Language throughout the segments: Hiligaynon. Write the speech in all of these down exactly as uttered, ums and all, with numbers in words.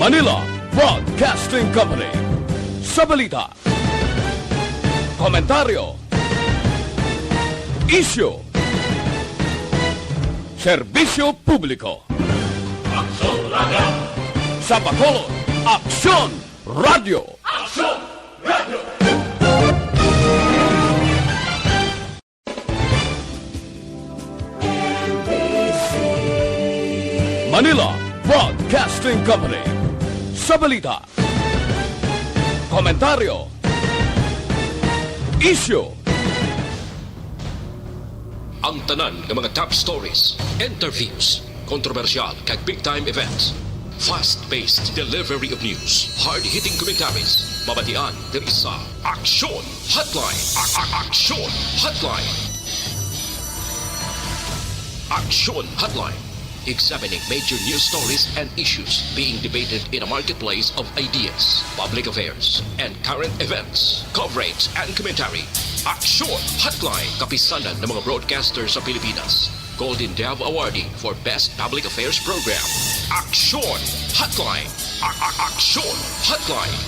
Manila Broadcasting Company. Sa balita, komentaryo, isyu, serbisyo publiko. Aksyon Radio. Sa Bacolod, Aksyon Radio. Aksyon Radio. Manila Broadcasting Company. Sa balita, komentaryo, isyu. Ang tanan nga mga top stories, interviews, kontrobersyal kag big time events. Fast-paced delivery of news, hard-hitting commentaries, mabatian diri sa Aksyon Hotline. A- a- Aksyon Hotline. Aksyon Hotline. Examining major news stories and issues being debated in a marketplace of ideas, public affairs, and current events. Coverage and commentary. Aksyon Hotline. Kapisanan ng mga broadcaster sa Pilipinas. Golden Dove Awardee for Best Public Affairs Program. Aksyon Hotline. A- a- Aksyon Hotline.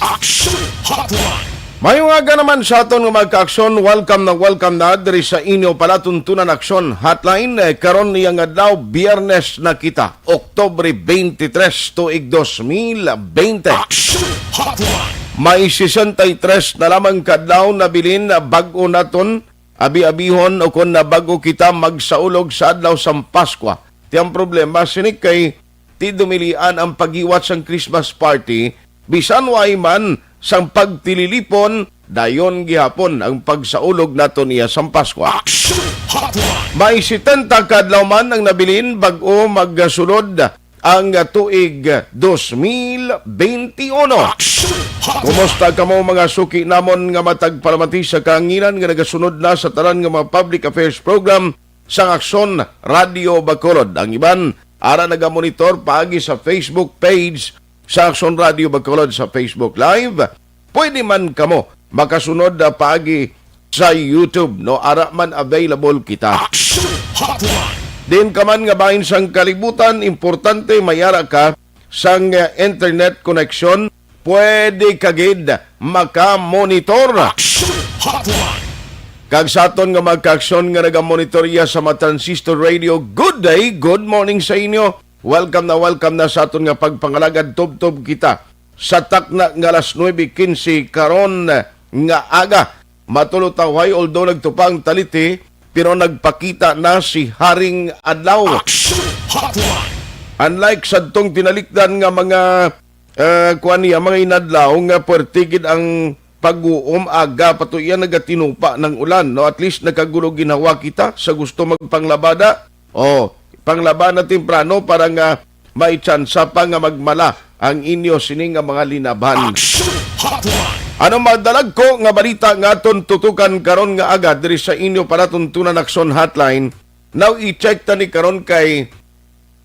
Aksyon Hotline. Mayong aga naman sa aton nga mga kaaksyon. Welcome na welcome na diri sa inyo palatuntunan Aksyon Hotline. Eh, karon niya nga adlaw, Biyernes na kita, Oktubre twenty-three, tuig dos mil bente. Aksyon Hotline. May sesenta y tres na lamang ka adlaw nabilin, bag-o naton abi-abihon, o kon na bag-o kita magsaulog sa adlaw sang Paskwa. Ti ang problema sini kay ti dumilian ang paghiwat sang Christmas party, bisan way man sang pagtililipon, dayon gihapon ang pagsaulog naton iya sang Paskwa. Action Hotline. May setenta ka adlaw man ang nabilin bag-o magsulod ang tuig dos mil benti uno. Action Hotline. Kumusta kamo, mga suki namon nga matag palamati sa kahanginan nga nagasunod na sa tanan nga mga public affairs program sang Aksyon Radio Bacolod? Ang iban ara nagamonitor paagi sa Facebook page sa Aksyon Radio Bacolod sa Facebook Live. Pwede man kamo makasunod, ah, paagi sa YouTube, no? Ara man available kita. Action Hotline. Diin ka man nga bahin sang kalibutan, importante may ara ka sang, ah, internet connection, pwede ka gid makamonitor. Action Hotline. Kag sa aton nga mga kaaksyon nga nagamonitor iya sa mga transistor radio, good day, good morning sa inyo. Welcome na welcome na sa aton nga pagpangalagad. Tubtob kita sa takna nga alas nuebe quince karon nga aga. Matulotawhay, although nagtupa ang taliti, pero nagpakita na si Haring Adlaw. Action Hotline. Unlike sadtong tinalikdan nga mga, eh, kuan niya, mga inadlaw nga puwerte gid ang pag-uom, aga pa to iya nagatinupa ng ulan, no? At least nakagulo ginhawa kita sa gusto magpanglabada. Oh, panglaba na temprano para nga may tsansa pa nga magmala ang inyo sini nga mga linabhan. Action Hotline. Ano madalagko nga balita nga aton tutukan karon nga aga diri sa inyo palatuntunan Action Hotline? Now, i-check ta ni karon kay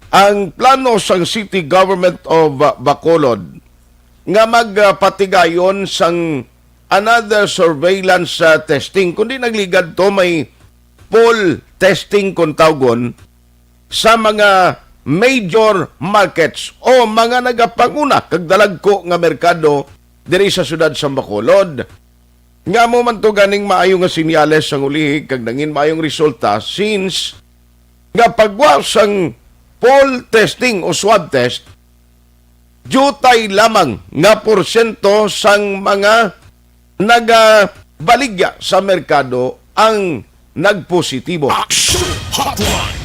ang plano sang City Government of, uh, Bacolod nga magpatigayon sang another surveillance, uh, testing, kundi nagligad to may poll testing kung tawgon sa mga major markets o mga nagapanguna kag dalagko nga merkado diri sa siyudad sa Bacolod. Nga amo man to ganing maayo nga sinyales sang ulihi kag nangin maayong resulta, since nga pagwa sang poll testing o swab test, diutay lamang nga porsyento sang mga nagabaligya sa merkado ang nagpositibo. Action Hotline.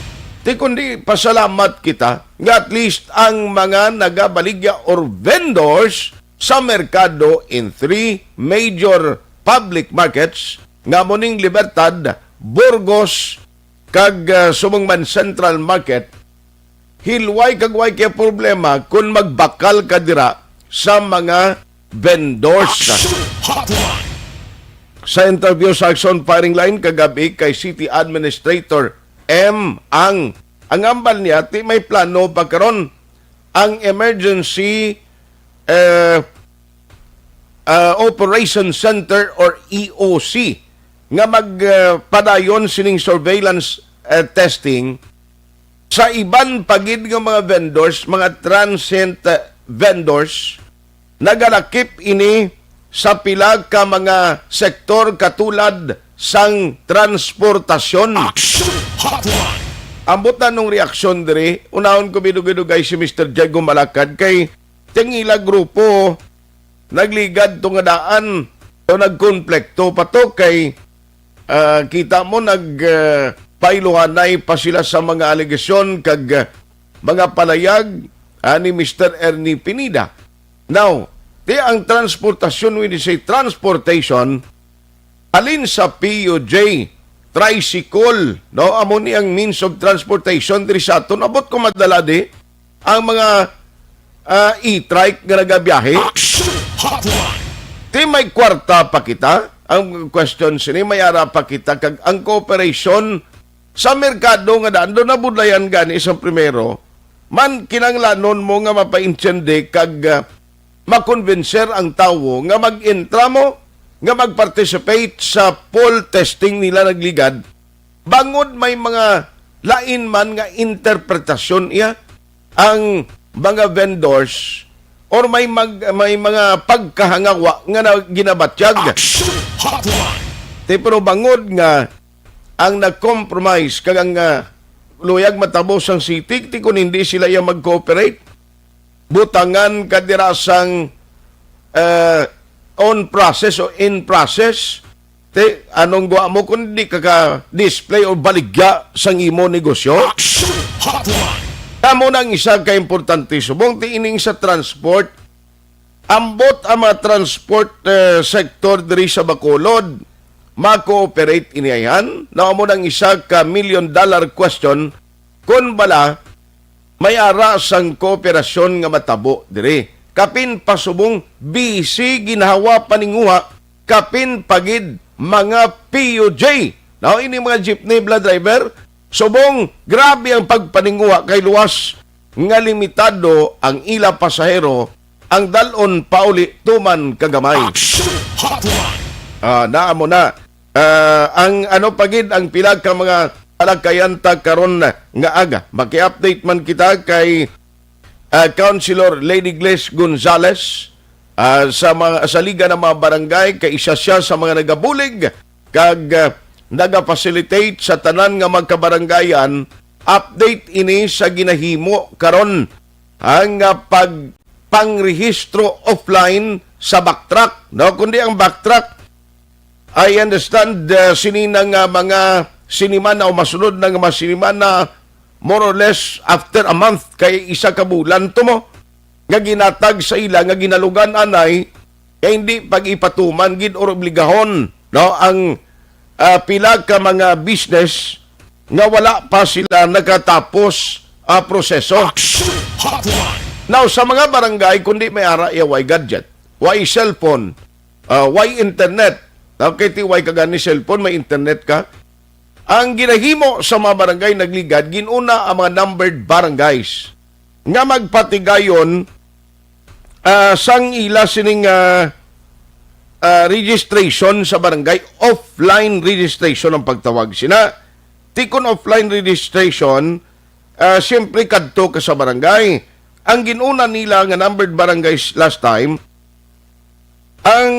Ti kundi pasalamat kita nga at least ang mga nagabaligya or vendors sa merkado in three major public markets nga amo ning Libertad, Burgos, kag, ah, subong man Central Market, hilway kag way kay problema kung magbakal ka dira sa mga vendors. Action Hotline. Sa interview sa Action Firing Line kagabi kay City Administrator M. Ang, ang ambal niya, ti may plano pa karon ang emergency, eh, ah, Operation Center or E O C nga mag, ah, padayon sining surveillance, eh, testing Sa iban pa gid nga mga vendors, mga transient, uh, vendors, nagalakip ini sa pila ka mga sektor katulad sang transportasyon. Action Hotline. Ambot na nung reaksyon diri, unahon ko bidugay-dugay si Mister Jago Malakad kay tangila grupo nagligad to nga daan o nagkonplekto pa to kay, ah, kita mo nag, ah, pailuhanay pa sila sa mga alegasyon kag, ah, mga palayag, ah, ni Mister Ernie Pineda. Now, ti ang transportasyon, when you say transportation, alin sa P U J, tricycle, no? Amo ni ang means of transportation diri sa aton. Abot ko madala di ang mga, ah, e-trike nga nagabiyahe. Action Hotline. Ti may kwarta pa kita? Ang question sini, may ara pa kita kag ang cooperation sa merkado nga daan do nabudlayan gani sa primero, man kinanglanon mo nga mapaintindi kag, ah, makonbinser ang tawo nga mag-entra mo, nga mag-participate sa poll testing nila nagligad, bangod may mga lain man nga interpretasyon iya ang mga vendors or may mag-, may mga pagkahangawa nga na ginabatyag. Action Hotline. Ti, pero bangod nga ang nag-compromise kag ang, ah, luyag matabo sang city, ti kun hindi sila iya mag-cooperate, butangan ka dira sang, eh, on process o in process, ti anong gwa mo kung di ka ka-display o baligya sang imo negosyo? Action Hotline. Amo na ang isa ka importante subong ti ining sa transport. Ambot ang mga transport, eh, sector diri sa Bacolod, ma-cooperate ini ayhan? Na amo nang isa ka million dollar question kon bala may ara sang kooperasyon nga matabo diri. Kapin pa subong busy ginhawa paninguha, kapin pa gid mga P U J. Now, ini mga jeepney, bala, driver, subong grabe ang pagpaninguha kay luwas nga limitado ang ila pasahero, ang dal-on pauli tuman kagamay. Action Hotline. Ah, naa mo na. Ah, ang ano pa gid ang pila ka mga talagkayan ta karon nga aga. Maki-update man kita kay, ah, Councilor Lady Grace Gonzales, ah, sa mga, sa Liga ng mga Barangay, kay isa siya sa mga nagabulig kag, ah, nagafacilitate sa tanan nga magkabarangayan. Update ini sa ginahimo karon, ang, ah, pag pangrehistro offline sa backtrack, no? Kundi ang backtrack, I understand, uh, sini na nga mga sinimana o masunod na nga mga sinimana, more or less after a month, kay isa ka bulan to mo, nga ginatag sa ila nga ginalugan anay, kay hindi pag-ipatuman gid or obligahon, no, ang, ah, pila ka mga business nga wala pa sila nakatapos, ah, proseso. Action Hotline. Now, sa mga barangay, kundi may ara iya way gadget, way cellphone, ah, way internet. Now, kay ti way ka gani cellphone, may internet ka. Ang ginahimo sa mga barangay nagligad, ginuna ang mga numbered barangays nga magpatigayon, ah, sang ila sining, ah, ah, registration sa barangay, offline registration ang pagtawag sina. Ti kon offline registration, ah, siyempre kadto ka sa barangay. Ang ginuna nila nga numbered barangays last time, ang,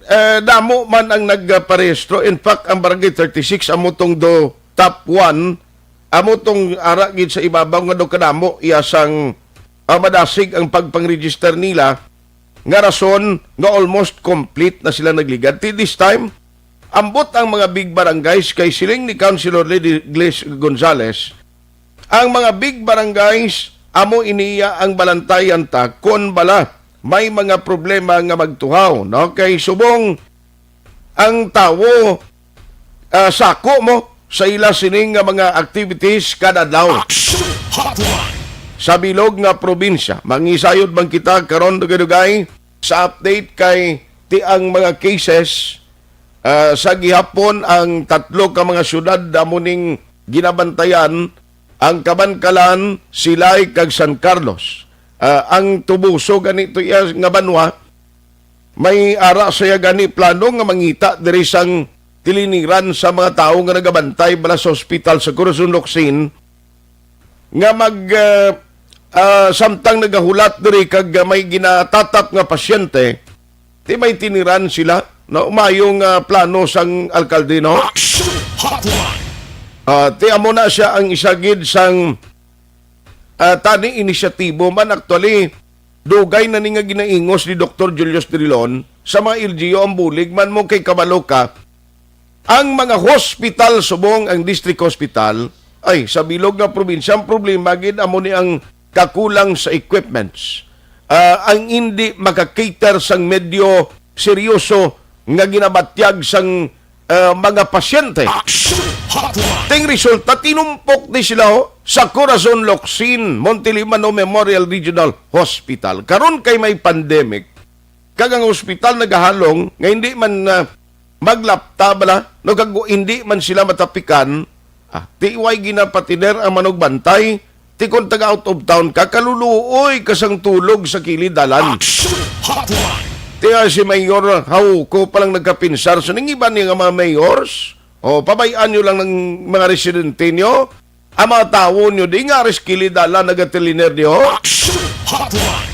eh, damo man ang nagparehistro. In fact, ang Barangay thirty-six amo tong do top one, amo tong ara gid sa ibabaw nga do kadamo iya sang, ah, madasig ang pagpangregister nila, nga rason nga almost complete na sila nagligad. Ti this time, ambot ang mga big barangays kay siling ni Councilor Lady Grace Gonzales, ang mga big barangays, amo iniya ang balantayan ta kon bala may mga problema nga magtuhaw, no? Kay subong ang tawo, ah, sako mo sa ila sining nga mga activities kada adlaw. Action Hotline. Sa bilog nga probinsya, mangisayod man kita karon dugay-dugay sa update kay ti ang mga cases, ah, sa gihapon ang tatlo ka mga syudad amo ning ginabantayan, ang Kabankalan, Silay, kag San Carlos. Ah, ang Toboso gani to iya nga banwa, may ara siya gani plano nga mangita diri sang tiliniran sa mga tawo nga nagabantay bala sa ospital sa Corazon Locsin, nga mag, ah, ah, samtang nagahulat diri kag may ginatatap nga pasyente, ti may tiniran sila, no? Mayong, ah, plano sang alkalde, no? Action Hotline. Ah, ti amo na siya ang isa gid sang, ah, tani inisyatibo man. Actually, dugay na ni nga ginaingos ni Doktor Julius Drilon sa mga L G U ang bulig man mo kay kabalo ka, ang mga hospital subong ang district hospital, ay, sa bilog nga probinsya, ang problema gid amo ni ang kakulang sa equipments. Ah, ang hindi maka-cater sang medyo seryoso nga ginabatyag sang, ah, mga pasyente. Action Hotline. Ting resulta, tinumpok ni sila, oh, sa Corazon Locsin, Monte Limano Memorial Regional Hospital. Karon kay may pandemic, kag ang ospital nagahalong nga hindi man, ah, maglapta bala, no, kag hindi man sila matapikan, ah, ti way ginapatiner ang manugbantay, ti kon taga out of town ka, kaluluoy ka sang tulog sa kilid dalan. Action Hotline. Ti, ah, si Mayor Hauco pa lang nagkapinsar, so ning iban niya nga mga mayors, o, pabay-an nyo lang ng mga residente nyo, ang mga tawo nyo di nga aris kilid dalan nagateliner nyo. Action Hotline.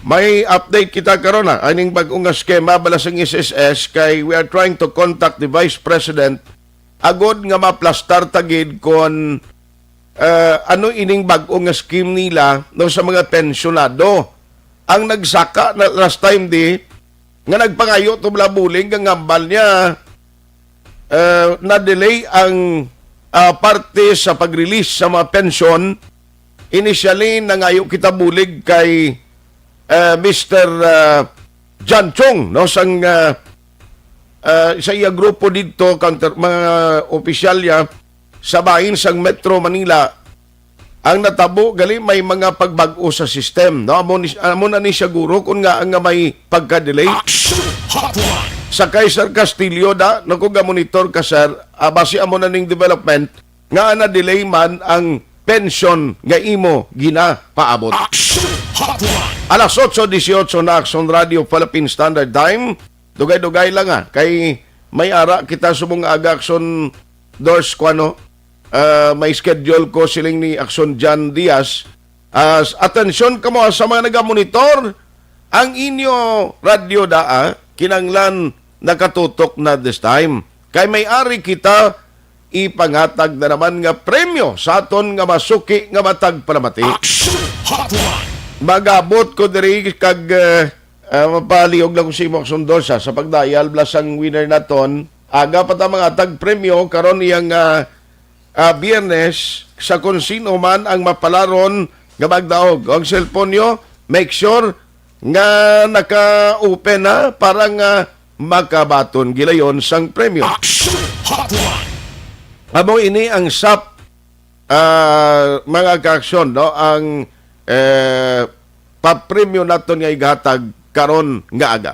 May update kita karon, ha, aning bag-o nga eskema bala sang S S S, kay we are trying to contact the Vice President agod nga maplastar ta gid kon, eh, ano ining bag-o nga scheme nila, no, sa mga pensyonado. Ang nagsaka na last time di nga nagpangayo to bala bulig, ang hambal niya, eh, na-delay ang, ah, parte sa pag-release sa mga pensyon. Initially, nangayo kita bulig kay, eh, Mister, ah, John Chong, no, sang, ah, ah, sa iya grupo didto, counter, mga opisyalya sa bahin sang Metro Manila. Ang natabo gali, may mga pagbag-o sa system, no? Amo ni, amo na ni siguro kung nga nga may pagka-delay. Action Hotline. Sa kay Sir Castillo da, no, kung ga-monitor ka, sir, ah, base amo na ning development nga na-delay man ang pensyon nga imo ginapaabot. Action Hotline. Alas otso dieciocho na, Action Radio Philippine Standard Time. Dugay-dugay lang, ah, kay may ara kita subong aga, Action Dors, kuno, ah, may schedule ko, siling ni Action John Diaz. Ah, s-, atensyon kamo sa mga nagamonitor, ang inyo radyo daa kinanglan nakatutok na this time. Kay may ari kita ipangatag na naman nga premyo sa aton nga masuki nga matag palamati. Action Hotline. Magabot ko diri kag, eh, ah, mapalihog lang ko sa imo, Action Dors, sa pagdayal bala sang winner naton. Aga pa ta mangatag premyo karon iyang, ah, ah, Biyernes, sa kon sino man ang mapalaron nga magdaog. Ang cellphone nyo, make sure nga naka-open na para nga makabaton gilayon sang premyo. Action Hotline. Amo ini ang sap, ah, mga ka-aksyon, no? Ang, eh, papremyo naton nga igahatag karon nga aga.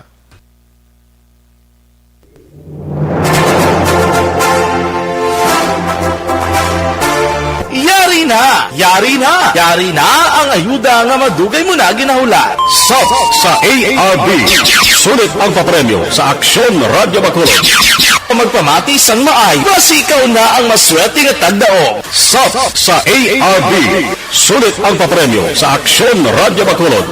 Yari na! Yari na! Yari na ang ayuda nga madugay mo na ginahulat. Sap sa A R B. Sulit ang papremyo sa Aksyon Radyo Bacolod. Magpamati sang maay, basi ikaw na ang maswerte nga tagdaog. Sap sa A R B. Sulit ang papremyo sa Aksyon Radyo Bacolod.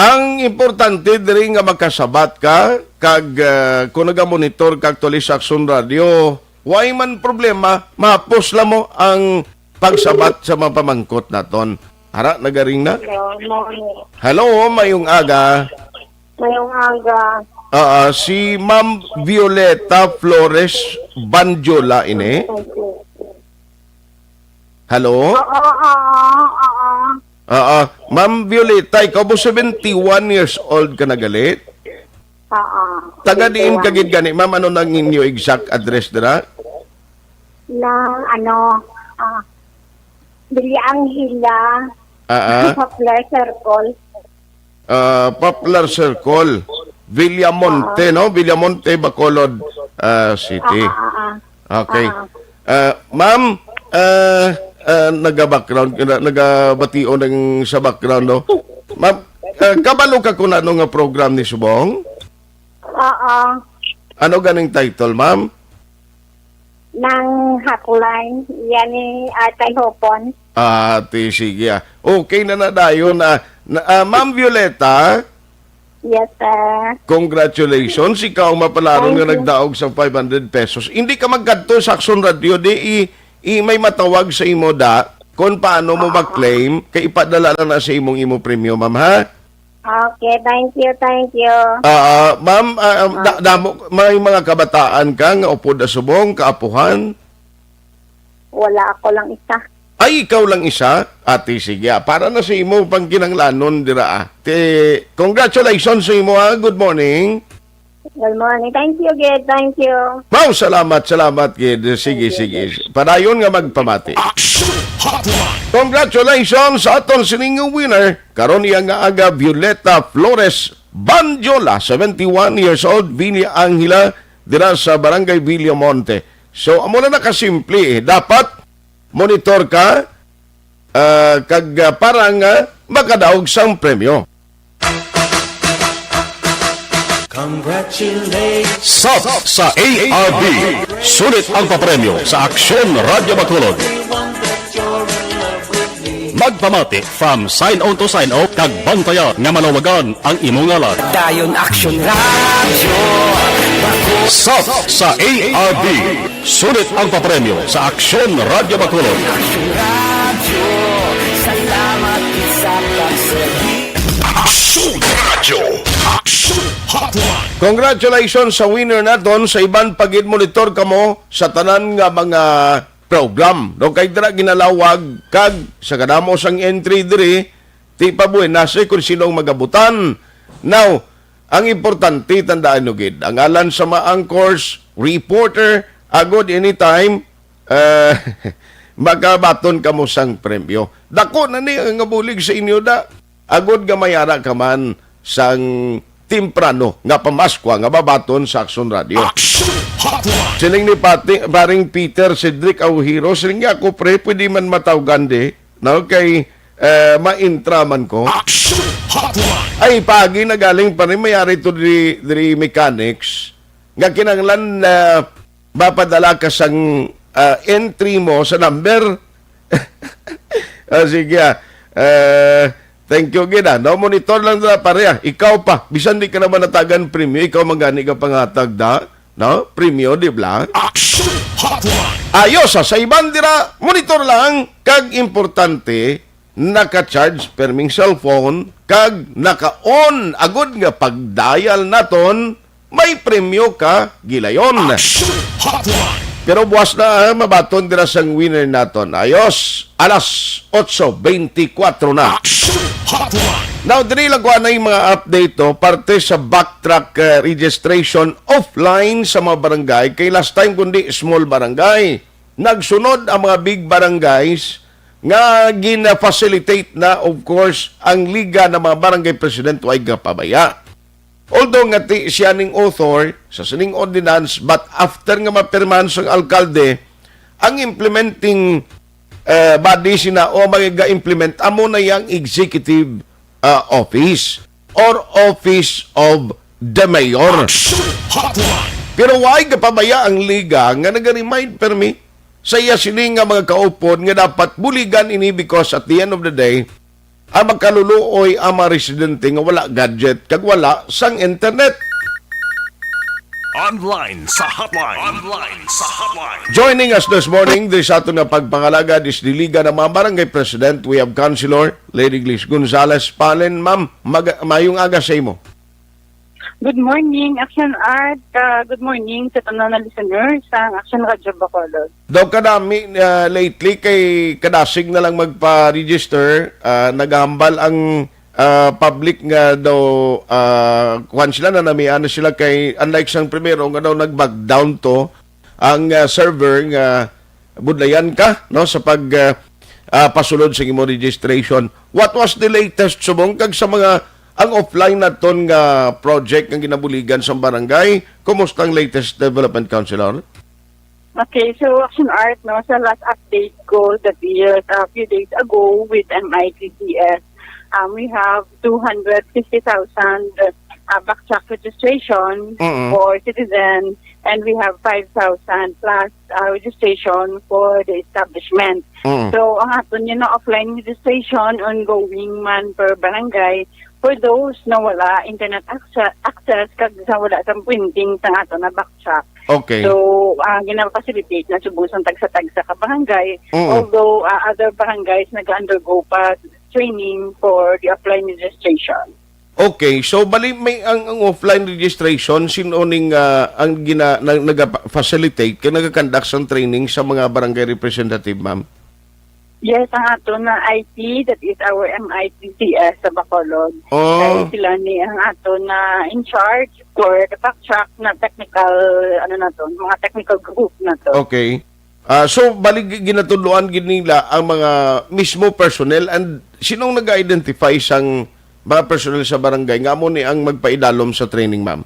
Ang importante diri nga makasabat ka, kag, ah, kung nagamonitor ka actually sa Aksyon Radio, way man problema, mahapos lang mo ang pagsabat sa mga pamangkot naton. Ara, nagaring na. Hello, morning. Hello, mayong aga. Mayong aga. Ah, ah, si Ma'am Violeta Flores Banjola ini. Thank you. Hello? Oo, oo, oo. Ah, ah. Ma'am Violeta, ikaw po seventy-one years old ka na gali? Oo. Taga diin ka gid gani, ma'am? Ano nang inyo exact address dira? Ng ano, ah, Villa Angela, Ah, ah. Poplar Circle. Ah, Poplar Circle, Villamonte, Ah. no? Villamonte, Bacolod, ah, City. Ah, ah, ah, ah. Okay. Ah. Ah, ma'am, ah, ah, naga-background, na, nagabation ang sa background, no? Ma'am, ah, kabalo ka kung ano nga program ni subong? Oo. Ano ganing title, ma'am? Nang Hotline, yan ni Atay Hopon. Ah, ti, sige, ah. Okay na na dayon, ah. Na, ah, Ma'am Violeta, Yes, sir. Congratulations, ikaw ang mapalaron Thank nga you. Nagdaog sa five hundred pesos. Hindi ka magkadto sa Action Radio, di i, i may matawag sa imo da kung paano mo mag-claim, kay ipadala lang na sa imong imo premyo, ma'am, ha? Okay, thank you, thank you. Ah, ma'am, ah, ah, da- damo, may mga kabataan ka nga upod subong, kaapuhan? Wala, ako lang isa. Ay, ikaw lang isa? Ate, sige, ah, para na sa imo pang kinahanglanon dira, ah. Te, congratulations sa imo, ah. Good morning. Good morning. Thank you, Gid. Thank you. Wow, salamat, salamat, Gid. Sige, Thank you, sige. Gid. Padayon nga magpamati. Action Hotline. Congratulations sa aton sining winner. Karon iya nga aga, Violeta Flores Banjola, seventy-one years old, Villa Angela, dira sa Barangay Villamonte. So, amo na nakasimple, eh. Dapat monitor ka, ah, kag, ah, para nga makadaog sang premyo. Congratulations. Sap sa A R B. Sulit ang papremyo sa Aksyon Radyo Bacolod. Magpamati from sign on to sign off kag bantayan nga malawagan ang imo ngalan. Dayon Aksyon Radyo. Sap sa A R B. Sulit ang papremyo sa Aksyon Radyo Bacolod. Aksyon Radyo. Salamat sa pagserbi. Aksyon Radyo. Aksyon Hotline. Congratulations sa winner naton. Sa iban pa gid, monitor kamo sa tanan nga mga program, no? Kay dira ginalawag kag sa kadamo sang entry diri, ti pa buenas, eh, kung sino ang magabutan. Now, ang importante, tandaan nyo gid, ang ngalan sa mga anchors, reporter, agod anytime, eh, makabaton kamo sang premyo. Dako na ni ang nabulig sa inyo da. Agod nga may ara ka man sang temprano nga pamaskwa nga babaton sa Aksyon Radio. Action Hotline. Siling ni Pati, paring Peter Cedric Aujiro, siling niya ako, "Pre, pwede man matawgan di, no? Kay, eh, maintra man ko." Action Hotline. Ay, pagi na galing pa rin, may ari to diri, diri mechanics. Nga kinahanglan na mapadala ka sang, ah, entry mo sa number. Ah, sige, ah. Eh, thank you gid, ah. No, monitor lang na, pare, ah. Ikaw pa, bisan di ka naman natagan premyo, ikaw man gani ka pangatag da, no? Premyo, di ba? Action Hotline. Ayos, ah. Sa iban dira, monitor lang. Kag importante, naka-charge perming cellphone, kag naka-on agud nga pag-dial naton, may premyo ka gilayon. Action Hotline. Pero buwas na, ah, mabaton dira sang winner naton. Ayos, alas otso beintikwatro na. Action Hotline. Now, diri lang ko anay mga update to, parte sa backtrack, eh, registration offline sa mga barangay. Kay last time, kundi small barangay. Nagsunod ang mga big barangays nga gina-facilitate na, of course, ang Liga ng mga Barangay President, way gapabaya. Although nga ti siya ning author sa sining ordinance, but after nga mapirmahan sang alkalde, ang implementing, eh, body sina o mag-implement, amo na yang executive, ah, office or office of the mayor. Action Hotline. Pero why gapabaya ang liga nga naga-remind permi sa iya sini nga mga kaupod nga dapat buligan ini, because at the end of the day, ang makaluluoy ang mga residente nga wala gadget kag wala sang internet. Online sa hotline. Online sa hotline. Joining us this morning, diri sa aton nga pagpangalagad is the Liga ng mga Barangay President. We have Councilor Lady Glis Gonzalez Palen. Ma'am, mag-, mayong aga sa imo. Good morning, Action Art. Ah, good morning sa tanan na listeners sa Action Radio Bacolod. Daw kadami, ah, lately kay kadasig na lang magpa-register, ah, nagahambal ang, ah, public nga daw, ah, kuwan sila, nanamian na sila kay, unlike sang primero nga daw nag-bog down to ang, ah, server nga budlayan ka, no, sa pag, ah, ah, pasulod sa imo registration. What was the latest subong kag sa mga ang offline naton nga project nga ginabuligan sa barangay? Kumusta ang latest development, Councilor? Okay, so Action Art, no, sa last update ko that is a few days ago with M I T C S, um, we have two hundred fifty thousand uh, backtrack registration Mm-mm. for citizen, and we have five thousand plus uh, registration for the establishment. Mm. So, ang aton yun na offline registration, ongoing man per barangay, for those na wala internet access, access kag sa wala sang printing sa ato na backtrack. Okay. So, uh, gina-facilitate na subong sang tagsa-tagsa ka barangay, Mm. although uh, other barangays nag-undergo pa training for the offline registration. Okay, so bali may ang, ang offline registration, sino ning ah, ang gina, na, naga-facilitate kag nagakandak sang training sa mga barangay representative, ma'am? Yes, ang ato na I T, that is our M I T C S sa Bacolod. Oh. Kay sila ni ang ato na in charge for the backtrack na technical, ano na to, mga technical group na to. Okay. Ah, so, bali, gi- ginatudloan gid nila ang mga mismo personnel, and sinong nag-identify sang mga personnel sa barangay nga amo ni ang magpaidalom sa training, ma'am?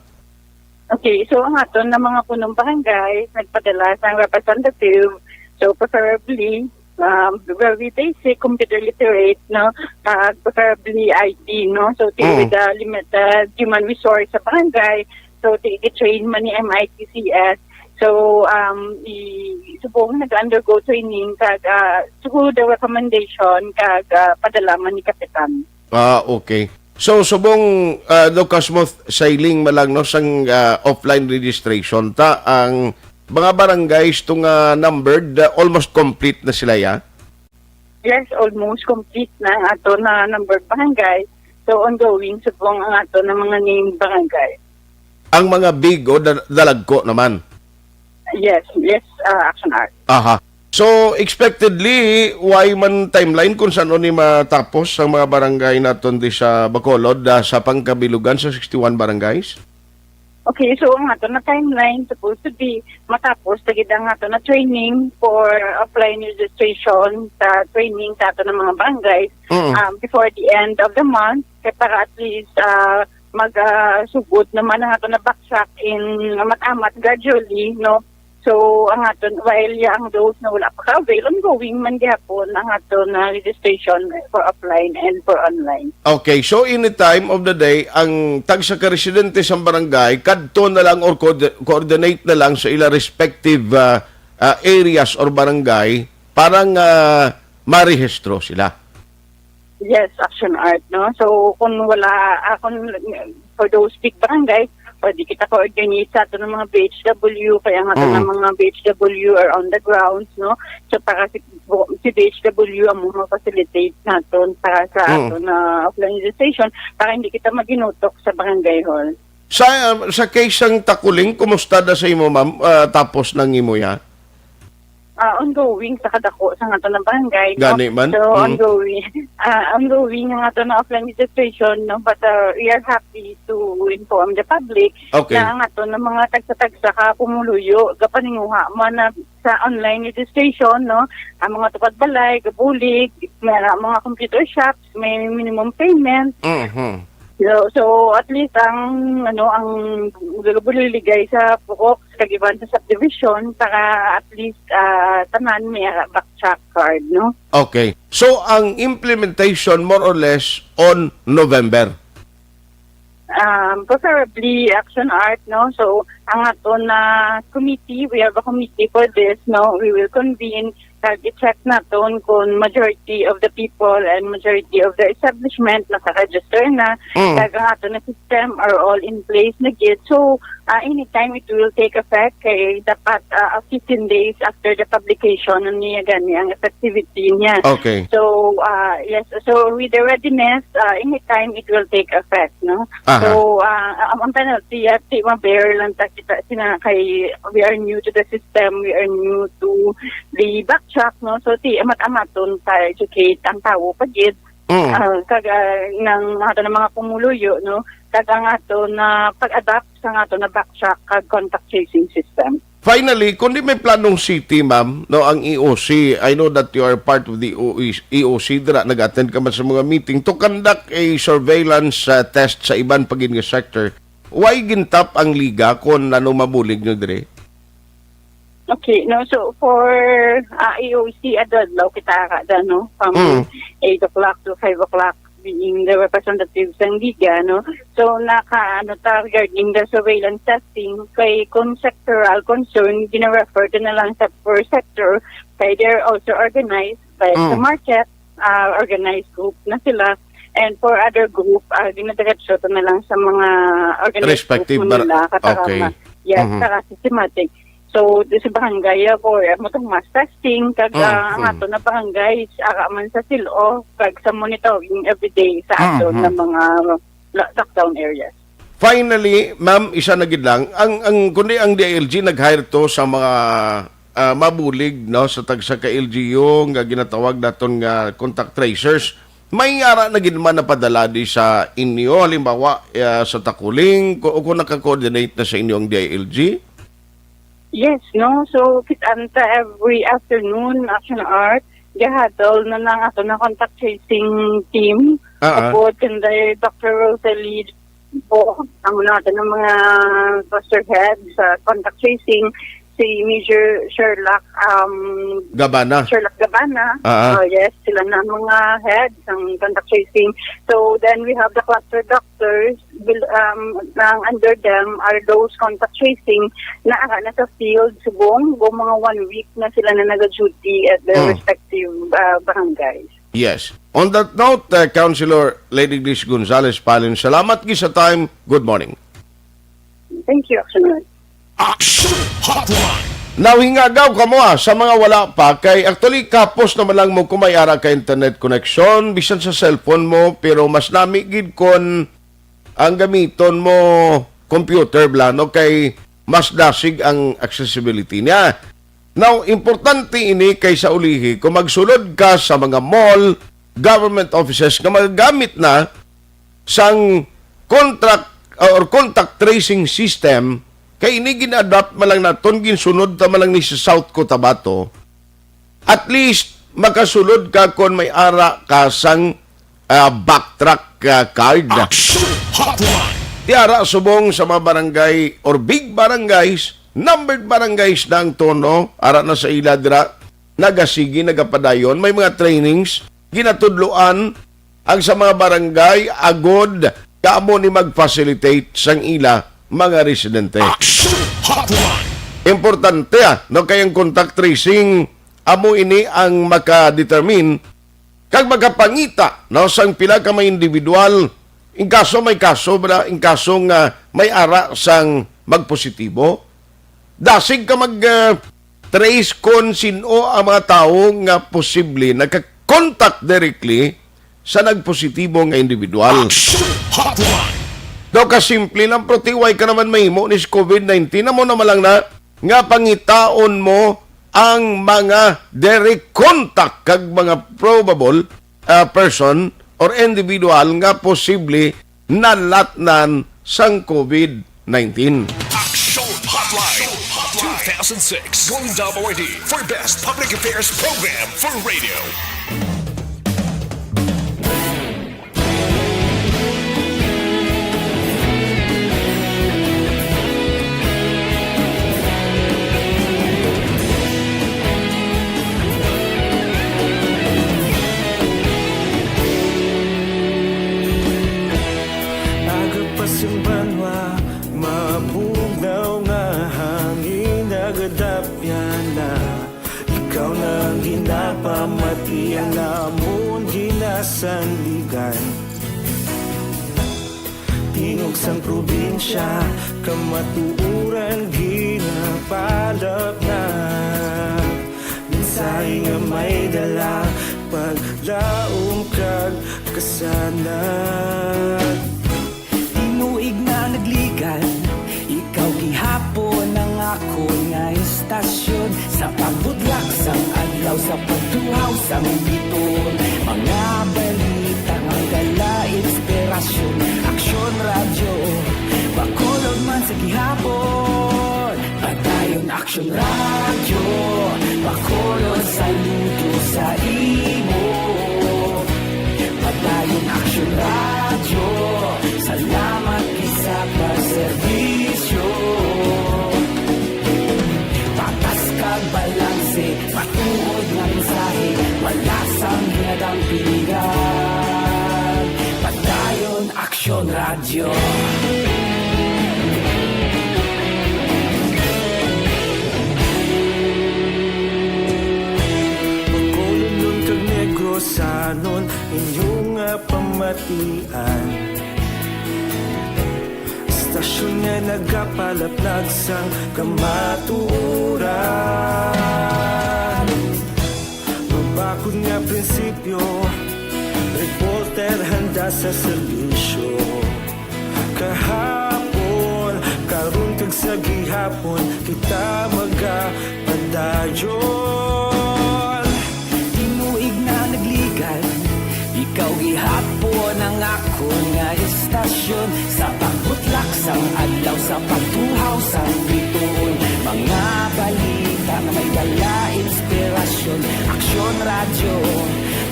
Okay, so ang aton na mga punong barangay nagpadala sang representative. So, preferably, um, very basic, computer literate, no? Uh, preferably I T, no? So, ti Mm. with the limited human resource sa barangay, so, ti train man ni M I T C S. So, um, i subong nag-undergo training kag, ah, through the recommendation kag, ah, padala man ni Kapitan. Ah, okay. So, subong, ah, Doc Cosmo, sailing man lang, no, sang, ah, offline registration, ta ang mga barangays to nga numbered, ah, almost complete na sila, ya? Yes, almost complete na ang ato na numbered barangay. So, ongoing subong ang ato na mga named barangay. Ang mga big o da- dalagko naman? Yes, yes, uh, Action Art. Aha. So, expectedly, way man timeline kung saan ni matapos ang mga barangay naton di sa Bacolod, ah, sa pangkabilugan sa sixty-one barangays? Okay, so ang ato na timeline supposed to be matapos na gid ang ato na training for offline registration sa training sa ato na mga barangay Mm. um, before the end of the month, kay para at least uh, mag uh, sugod naman ang ato na backtrack in amat-amat gradually, no? So, ang aton, while ya ang those na wala pa ka-avail, ongoing man gihapon ang aton na registration for offline and for online. Okay, so any time of the day, ang tagsa ka residente sa barangay, kadto na lang or co- coordinate na lang sa ila respective ah, ah, areas or barangay para nga marehistro sila. Yes, Action Art, no? So, kung wala, ah, kung for those big barangay, pwede kita coordinate sa ato ng mga B H W, kaya nga Mm. ng mga B H W are on the grounds, no? So, para si, si B H W ang mga facilitate naton para sa Mm. ato na offline registration, para hindi kita maginutok sa barangay hall. Sa, sa case sang Takuling, kumusta na sa imo, ma'am? Ah, tapos nang imo ya? Ah, ongoing sa kadako sa nga tanang barangay, no? Gani man? So, Mm. ongoing, ah, ongoing ang ato na offline registration, no? But, ah, we are happy to inform the public Okay. na ang ato na mga tagsa-tagsa ka pumuluyo, gapaninguha man na sa online registration, no? Ang mga tukad balay, gabulig, may mga computer shops, may minimum payment. Mhm. So, so at least ang, ano, ang gabuliligay sa pukok kag iban sa subdivision para at least ah, tanan may ara backtrack card, no? Okay. So, ang implementation more or less on November? Um, preferably Action Art, no? So, ang ato na committee, we have a committee for this, no? We will convene, kag i-check naton kung majority of the people and majority of the establishment naka-register na, Mm. kag ang ato na system are all in place na gid. So, ah, anytime it will take effect, kay dapat ah, fifteen days after the publication niya gani ang effectivity niya. Okay. So, ah, yes, so with the readiness, ah, anytime it will take effect, no? Aha. So, ah, ang, ang penalty, ah, di ma-bear lang ta kita sina kay we are new to the system, we are new to the backtrack, no? So, ti amat-amaton pa educate ang tawo pa gid. Mm. Ah, kag ah, ng mga, ng mga pumuluyo, no? Kag ang ato na pag-adapt sa ato na backtrack kag contact tracing system. Finally, kung di may planong city, ma'am, no, ang E O C, I know that you are part of the E O C dira, nag-attend ka man sa mga meeting to conduct a surveillance uh, test sa iban pa gid nga sector. Why gintap ang liga kung ano mabulig nyo dire? Okay, no, so for uh, E O C, adlaw kita ka da, no, from Mm. eight o'clock to five o'clock. being the representative sang Liga, no? So, naka, ano ta, regarding the surveillance testing, kay kung sectoral concern, gina-refer ta na lang sa per sector, kay they're also organized, like sa Mm. market, ah, organized group na sila, and for other group, ah, ginadiretso ta na lang sa mga organized Respective group mo bar-, nila, katarama. okay. Yes, Mhm. saka systematic. So, di sa barangay ako, eh, mo tong mass testing, kag, Mm, ah, ang mm. ato na barangay, ara man sa silo, kag sa monitoring everyday sa Mm, ato mm. na mga lo-, lockdown areas. Finally, ma'am, isa na gid lang, ang, ang, kundi ang D I L G nag-hire to sa mga, ah, mabulig, no, sa tagsa ka L G U nga ginatawag naton nga contact tracers. May ara na gid man napadala di sa inyo, halimbawa, ah, sa Takuling, ko-, o kung naka-coordinate na sa inyo ang D I L G? Yes, no? So, kit-an ta every afternoon, Action Art, gahatol na ng ato na contact tracing team. Ah, ah. Apo, tinday Doctor Rosalie po, ang una natin ng mga cluster head sa contact tracing, si Major Sherlock, um, Gabana. Sherlock Gabana. Ah, ah. Oh, yes, sila na ang mga head ng contact tracing. So, then we have the cluster doctors. Bil-, um, ang under them are those contact tracing na ara na sa field, subong, o mga one week na sila na nag-duty at their Mm. respective, uh, barangays. Yes. On that note, uh, Councilor Lady Glis Gonzalez Palin, salamat gid sa time. Good morning. Thank you, Action Art. Action Hotline. Now, hingagaw kamo, ah, sa mga wala pa, kay actually kapos naman lang mo kung may ara ka internet connection, bisan sa cellphone mo, pero mas nami gid kon ang gamiton mo computer bala, no, kay mas dasig ang accessibility niya. Now, importante ini kay sa ulihi, kung magsulod ka sa mga mall, government offices nga magagamit na sang contract or contact tracing system, kay ini gin-adapt man lang naton, ginsunod ta man lang ni sa South Cotabato. At least, makasulod ka kon may ara ka sang, ah, backtrack, ah, card. Action Hotline. Ti ara subong sa mga barangay or big barangays, numbered barangays na ang tono, ara na sa ila dira, nagasigi, nagapadayon, may mga trainings, ginatudloan, ang sa mga barangay, agod, kamo ni mag-facilitate sang ila mga residente. Action Hotline. Importante, ah, no, kay ang contact tracing, amo ini ang maka-determine kag makapangita, no, sang pila ka mga individual, in kaso may kaso, bala, in kaso nga may ara sang magpositibo. Dasig ka mag, ah, trace kon sin-o ang mga tawo nga posible nagka-contact directly sa nagpositibo nga individual. Action Hotline. Daw kasimple lang, pero ti way ka naman mahimo ni COVID nineteen, amo naman lang na nga pangitaon mo ang mga direct contact kag mga probable, ah, person or individual nga posible nalatnan sang COVID nineteen. Action Hotline two thousand six Golden Awardee for Best Public Affairs Program for Radio. Aga pa sing banwa, mabugnaw nga hangin, nagadapyan na. Ikaw na ang ginapamati, ang amon ginasandigan. Tingog sang probinsya, kamatuoran ginapalapnap. Mensahe nga may dala, paglaom kag kasanag. Tinuig na nagligan, ikaw gihapon ang akon nga istasyon. Sa pagbudlak sang adlaw, sa pagtuhaw sang biton, mga balita nga dala inspirasyon. Aksyon Radyo, Bacolod man sa gihapon. Padayon Aksyon Radyo, Bacolod, saludo sa imo. Padayon Aksyon Radyo, salamat gid sa pagserbisyo. Patas kag balanse, matuod nga mensahe, wala sang ginadampingan. Radyo. Bacolodnon kag Negrosanon, inyo nga pamatian. Istasyon nga nagapalaplag sang kamatuoran. Mabakod nga prinsipyo, reporter handa sa serbisyo. Kahapon, karon kag sa gihapon, kita magapadayon. Tinuig na nagligan, ikaw gihapon ang akon nga istasyon. Sa pagbutlak sang adlaw, sa pagtuhaw sang bituon, mga balita nga may dala inspirasyon. Aksyon Radyo,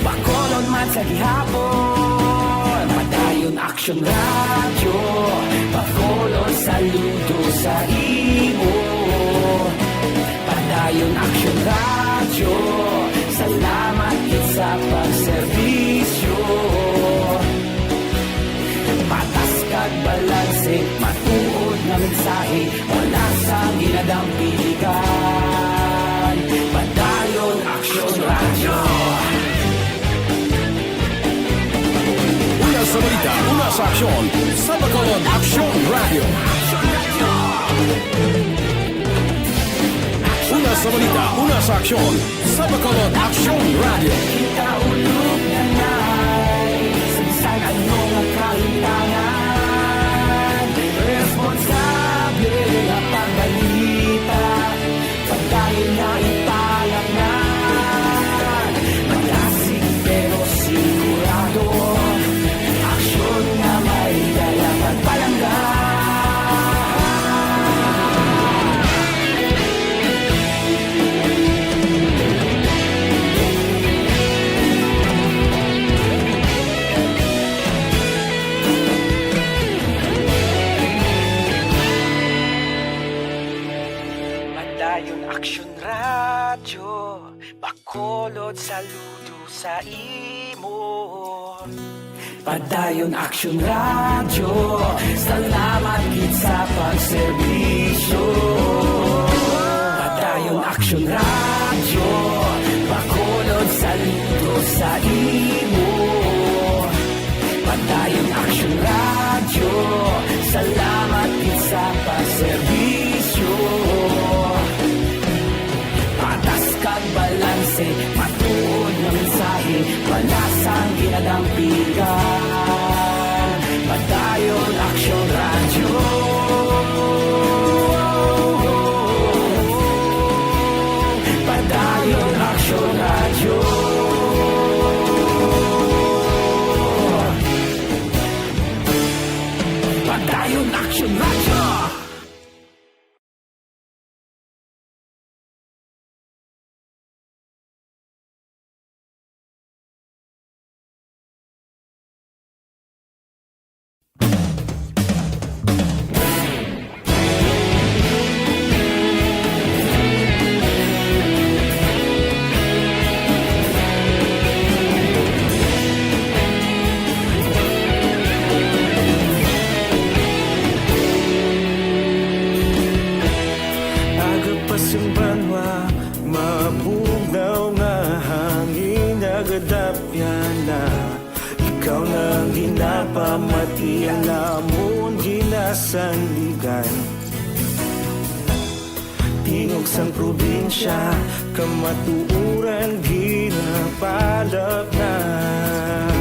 Bacolod man sa gihapon. Padayon Aksyon Radyo, Bacolod, saludo sa imo. Padayon Aksyon Radyo, salamat gid sa pagserbisyo. Patas kag balanse, matuod nga mensahe, wala sang ginadampigan. Padayon Aksyon Radyo. Una sa balita, una sa aksyon, sa Bacolod Aksyon Radyo. Una sa balita, una sa aksyon, sa Bacolod Aksyon Radyo. Kita ulog na nai, sa bisan ano nga kahitangan, responsable nga pagbalita. Padayon nga ipalangag, malasig pero sigurado, aksyon nga may dala pagpalangga. Padayon Aksyon Radyo, Bacolod, saludo sa imo. Padayon Aksyon Radyo, salamat gid sa pagserbisyo. Padayon Aksyon Radyo, Bacolod, saludo sa imo. Padayon Aksyon Radyo, salamat gid sa pagserbisyo. Patas kag balanse, matuod nga mensahe, wala sang ginadampigan. Padayon Aksyon Radyo. Padayon Aksyon Radyo. Padayon Aksyon Radyo. Aga pa sing banwa, mabugnaw nga hangin nagadapyan na. Ikaw na ang ginapamati, ang amon ginasandigan. Tingog sang probinsya, kamatuoran ginapalapnag.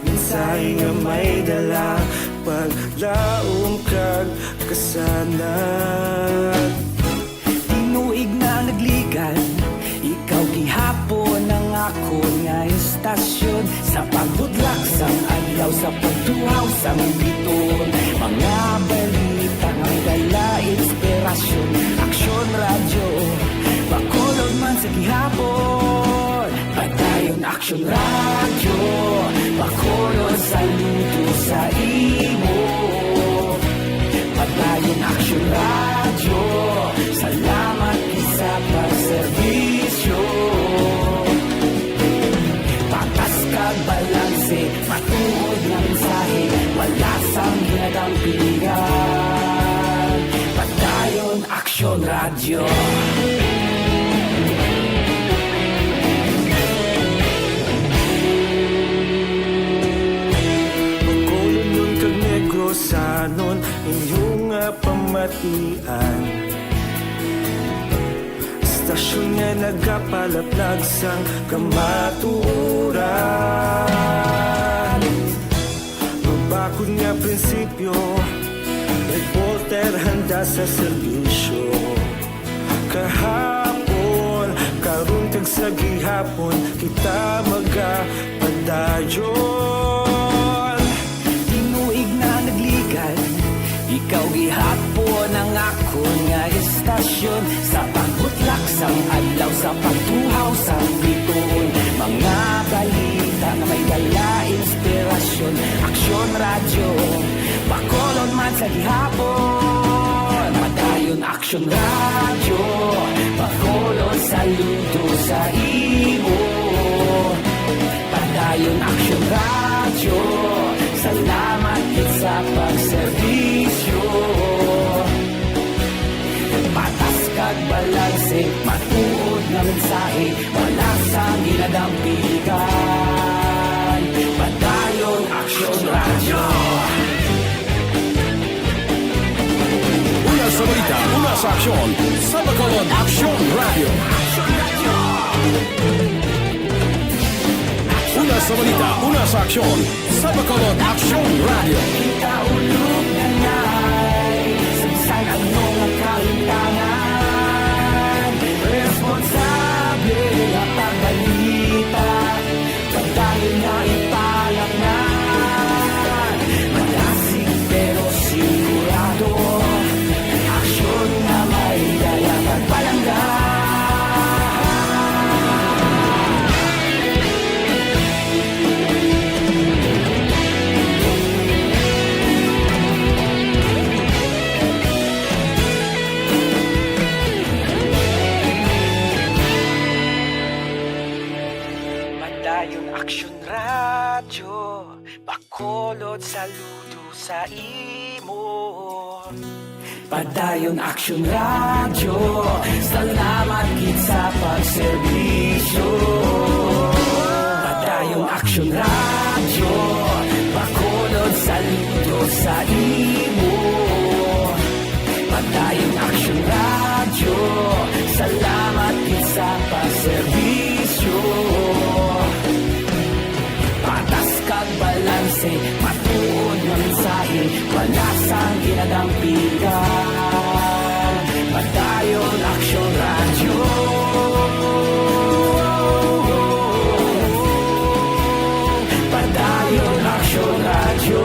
Mensahe nga may dala, paglaom kag kasanag. Tinuig na nagligan, ikaw gihapon ang akon nga istasyon. Sa pagbutlak sang adlaw, sa pagtuhaw sang biton, mga balita nga may dala inspirasyon. Aksyon Radyo, Bacolod man sa gihapon. Padayon Aksyon Radyo, Bacolod, saludo sa imo. Padayon Aksyon Radyo, salamat gid sa pagserbisyo. Patas kag balanse, matuod nga mensahe, wala sa Pilihan, Padayon Aksyon Radyo. Bacolodnon kag Negrosanon, inyo nga pamatian. Istasyon nga nagapalaplag sang kamatuoran. Mabakod nga prinsipyo, reporter handa sa serbisyo. Kahapon, karon kag sa gihapon, kita magapadayon. Tinuig na nagligan, ikaw gihapon ang akon nga istasyon. Sa pagbutlak sang adlaw, sa pagtuhaw sang bituon, mga balita nga may dala inspirasyon. Aksyon Radyo, Bacolod man sa gihapon. Padayon Aksyon Radyo, Bacolod saludo sa imo. Padayon Aksyon Radyo, salamat gid sa pagserbisyo. Patas kag balanse, matuod nga mensahe, wala sang ginadampigan. Padayon Aksyon Radyo. Una sa balita, una sa aksyon, sa Bacolod Aksyon Radyo. Una sa balita, una sa aksyon, sa Bacolod Aksyon Radyo. Kita ulog na nay, sa bisan ano nga kahitangan, responsable nga pagbalita. Padayon nga ipalaknan, malasig pero sigurado, aksyon nga may dala kag palangga. Padayon Aksyon Radyo, Bacolod saludo sa imo. Padayon Aksyon Radyo, salamat gid sa pagserbisyo. Padayon Aksyon Radyo, Bacolod saludo sa imo. Padayon Aksyon Radyo, salamat gid sa pagserbisyo. Patas kag balanse, matuod nga mensahe, wala sang ginadampigan. Padayon Aksyon Radyo. Padayon Aksyon Radyo.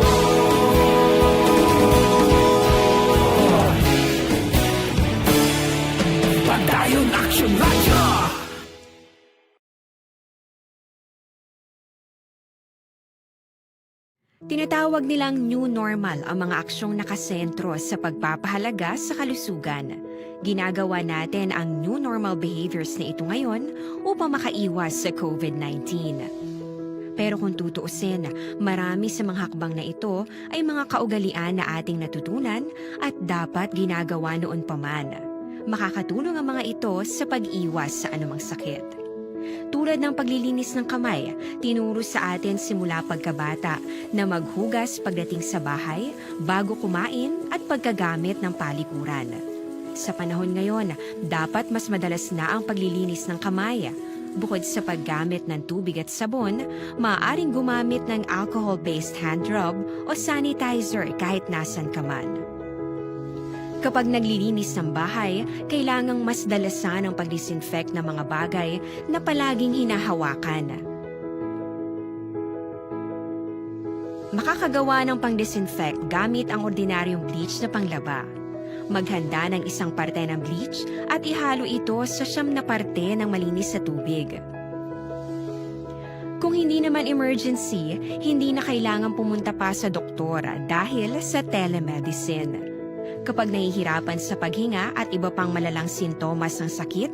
Padayon Aksyon Radyo. Tinatawag nilang new normal ang mga aksyong nakasentro sa pagpapahalaga sa kalusugan. Ginagawa natin ang new normal behaviors na ito ngayon upang makaiwas sa covid nineteen. Pero kung tutuusin, marami sa mga hakbang na ito ay mga kaugalian na ating natutunan at dapat ginagawa noon pa man. Makakatulong ang mga ito sa pag-iwas sa anumang sakit. Tulad ng paglilinis ng kamay, tinuro sa atin simula pagkabata na maghugas pagdating sa bahay, bago kumain, at pagkagamit ng palikuran. Sa panahon ngayon, dapat mas madalas na ang paglilinis ng kamay. Bukod sa paggamit ng tubig at sabon, maaaring gumamit ng alcohol-based hand rub o sanitizer kahit nasan ka man. Kapag naglilinis ng bahay, kailangang mas dalasan ang pag-disinfect ng mga bagay na palaging hinahawakan. Makakagawa ng pang-disinfect gamit ang ordinaryong bleach na panglaba. Maghanda ng isang parte ng bleach at ihalo ito sa siyam na parte ng malinis na tubig. Kung hindi naman emergency, hindi na kailangan pumunta pa sa doktor dahil sa telemedicine. Kapag nahihirapan sa paghinga at iba pang malalang sintomas ng sakit,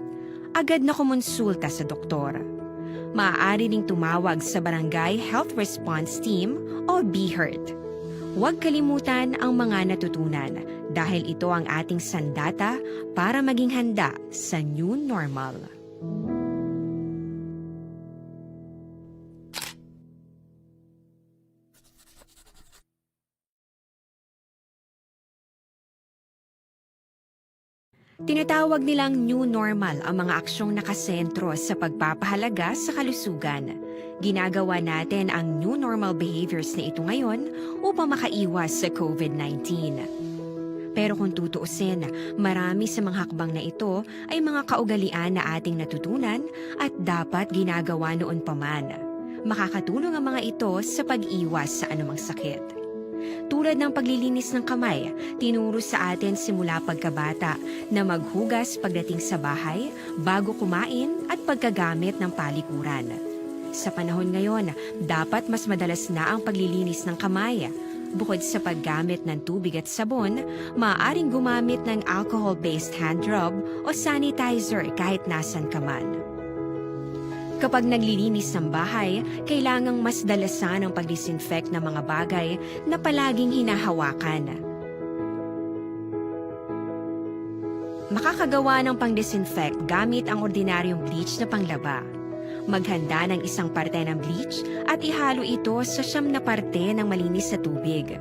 agad na kumonsulta sa doktor. Maaari ring tumawag sa Barangay Health Response Team o BHERT. Huwag kalimutan ang mga natutunan dahil ito ang ating sandata para maging handa sa new normal. Tinatawag nilang new normal ang mga aksyong nakasentro sa pagpapahalaga sa kalusugan. Ginagawa natin ang new normal behaviors na ito ngayon upang makaiwas sa COVID nineteen. Pero kung tutuusin, marami sa mga hakbang na ito ay mga kaugalian na ating natutunan at dapat ginagawa noon pa man. Makakatulong ang mga ito sa pag-iwas sa anumang sakit. Tulad ng paglilinis ng kamay, tinuro sa atin simula pagkabata na maghugas pagdating sa bahay, bago kumain, at pagkagamit ng palikuran. Sa panahon ngayon, dapat mas madalas na ang paglilinis ng kamay. Bukod sa paggamit ng tubig at sabon, maaaring gumamit ng alcohol-based hand rub o sanitizer kahit nasan ka man. Kapag naglilinis ng bahay, kailangang mas dalasan ang pag-disinfect ng mga bagay na palaging hinahawakan. Makakagawa ng pang-disinfect gamit ang ordinaryong bleach na panglaba. Maghanda ng isang parte ng bleach at ihalo ito sa siyam na parte ng malinis na tubig.